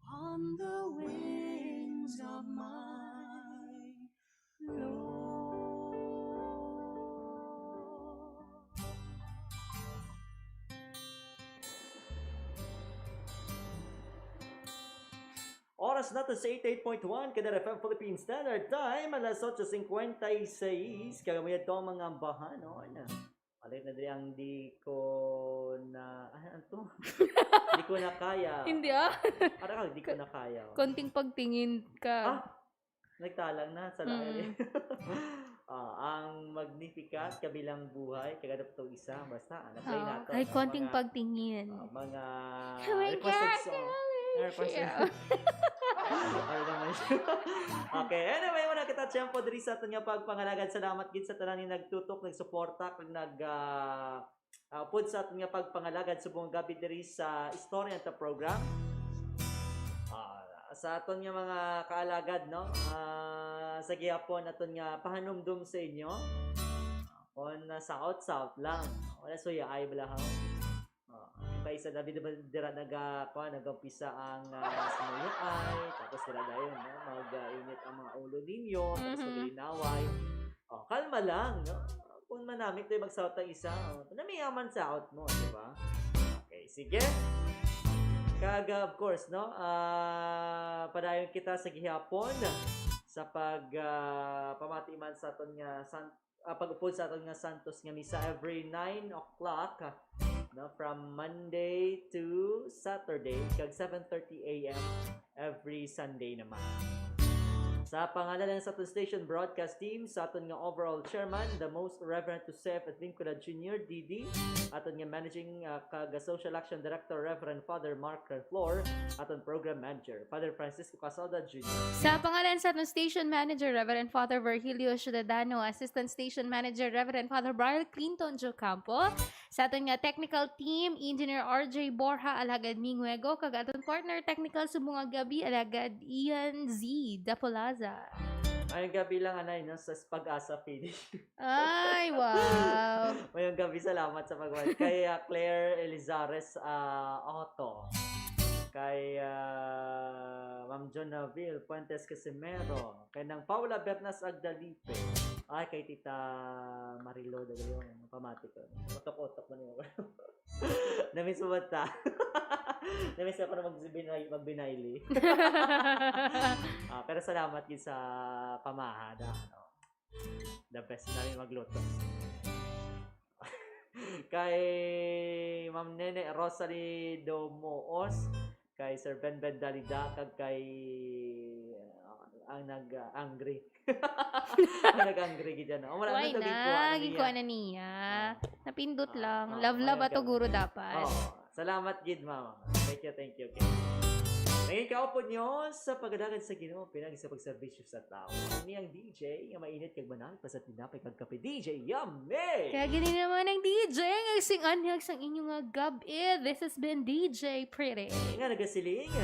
On the wings of my Lord. Oras naton sa eighty-eight point one Kadar F M Philippine Standard Time, alas otso cincuenta y seis. Kagamuya to, mga ambahan, no? Ayan. Palit na diri ang di ko na, ah, ano to? Di ko na kaya. Hindi, ah. Para ka, di ko na kaya. Konting pagtingin ka. Ah, nagtalang na sa lain. Mm. Ah, ang Magnificat, Kabilang Buhay, kag ano pa to isa, basta, ano, play Oh, nato, kay no? Konting Mga, pagtingin. Ah, mga Oh my requested God, song. Alicia. Requested. Ano naman siya? Okay, anyway, wala kita tiyempo diri sa aton nga pagpangalagad. Salamat gid sa tanan nga nagtutok, nagsuporta, kag nag, ah, ah, upod sa aton nga pagpangalagad subong nga gab-i diri sa Istorya ta Program. Ah, sa aton nga mga kaalagad, no? Ah, sa gihapon aton nga pahanumdom sa inyo. Kung, ah, saot-saot lang. Wala suya ay balahaw. Oh, yung kaisa na, di ba, dira naga-, kuwan, nag-umpisa ang, ah, sumuyaay, tapos dira dayon, no? Mag, ah, init ang mga ulo ninyo, tapos Mhm. maglinaway. Oh, kalma lang, no? Kung manamit tayo magsaot ang isa, oh, namiyaman sa out mo, di ba? Okay, sige. Kag, ah, of course, no? Ah, padayon kita sa gihapon sa pag, ah, pamati man sa aton nga san-, ah, pag-upod sa aton nga Santos nga Misa every nine o'clock, no, from Monday to Saturday, kag seven thirty A M every Sunday naman. Sa pangalan lang sa aton station broadcast team, sa aton nga overall chairman, the most Reverend Joseph Advincula Junior, D D, aton nga managing, ah, kag social action director, Reverend Father Mark Renflor, aton program manager, Father Francisco Casalda Junior. Sa pangalan sa aton station manager, Reverend Father Virgilio Ciudadano, assistant station manager, Reverend Father Brian Clinton Jocampo, sa aton nga technical team, Engineer R J Borja, Alagad Minguego, kag aton partner technical subong nga gab-i, Alagad Ian Z Dapolaza. Mayong gab-i lang, anay, no, sa Pag-asa finish. Ay, wow. Mayong gab-i, salamat sa pagwan. Kay, ah, Claire Elizares, ah, Otto. Kay, ah, Ma'am Jonaville Fuentes Casimero. Kay Nang Paula Bernas Agdalipe. Ay, kay Tita Marilo, dali yung pamati ko. Utok-utok man yung Namiss mo ba ta? Namiss ako na magbinay-, magbinayli. Ah, pero salamat gid sa pamahada, no? The best namin magluto. Kay Ma'am Nene Rosalie Domoos, kay Sir Ben Ben Dalida, kag kay, ah, ang nag-angry. Ang nag-angry gid yan. Oh, wala Why na daw na? Ginkuha na Ginkuha niya. Na niya. Ah. Napindot Ah, lang. Ah, Love, love mayroon ato, ka guro, na. Dapat. Oo. Salamat gid, ma'am. Thank you, thank you. Okay. May kaupod nyo sa pagadagan sa Ginoo, pinagi sa pagserbisyo sa tao. Ang iyang D J, nga mainit kag manang, basta tinapay kag kape, D J Yummy! Kaya gini naman ang D J, nga sing anyag sang inyo nga gab-i. This has been D J Pretty. Nga nagasiling,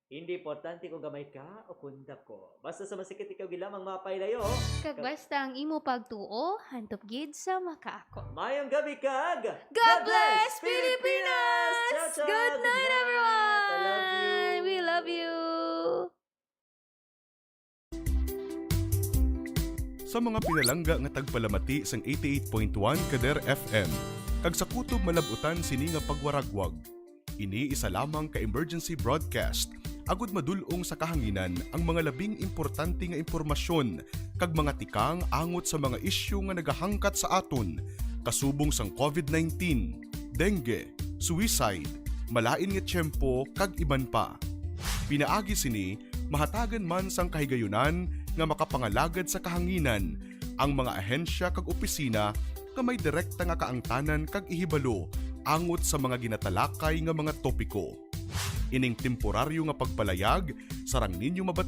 hindi importante kung gamay ka o kung dako. Basta sa masikit ikaw gilamang mapailayo. Kag basta ang imo pagtuo, hantop gid sa makaako. Mayong gabi kag God bless Pilipinas! Ciao, ciao! Good night, everyone! I love you! We love you! Sa mga pinalangga nga tagpalamati sang eighty-eight point one Kader F M, kag sa kutob malab-utan sini nga pagwaragwag. Ini isa lamang ka emergency broadcast, agud madul-ong sa kahanginan ang mga labing importante nga impormasyon kag mga tikang angot sa mga isyu nga nagahangkat sa aton, kasubong sang COVID nineteen, dengue, suicide, malain nga tiyempo, kag iban pa. Pinaagi sini, mahatagan man sang kahigayunan nga makapangalagad sa kahanginan ang mga ahensya kag opisina nga may direkta nga kaangtanan kag ihibalo angot sa mga ginatalakay nga mga topiko. Ining temporaryo nga pagpalayag sarang ninyo mabati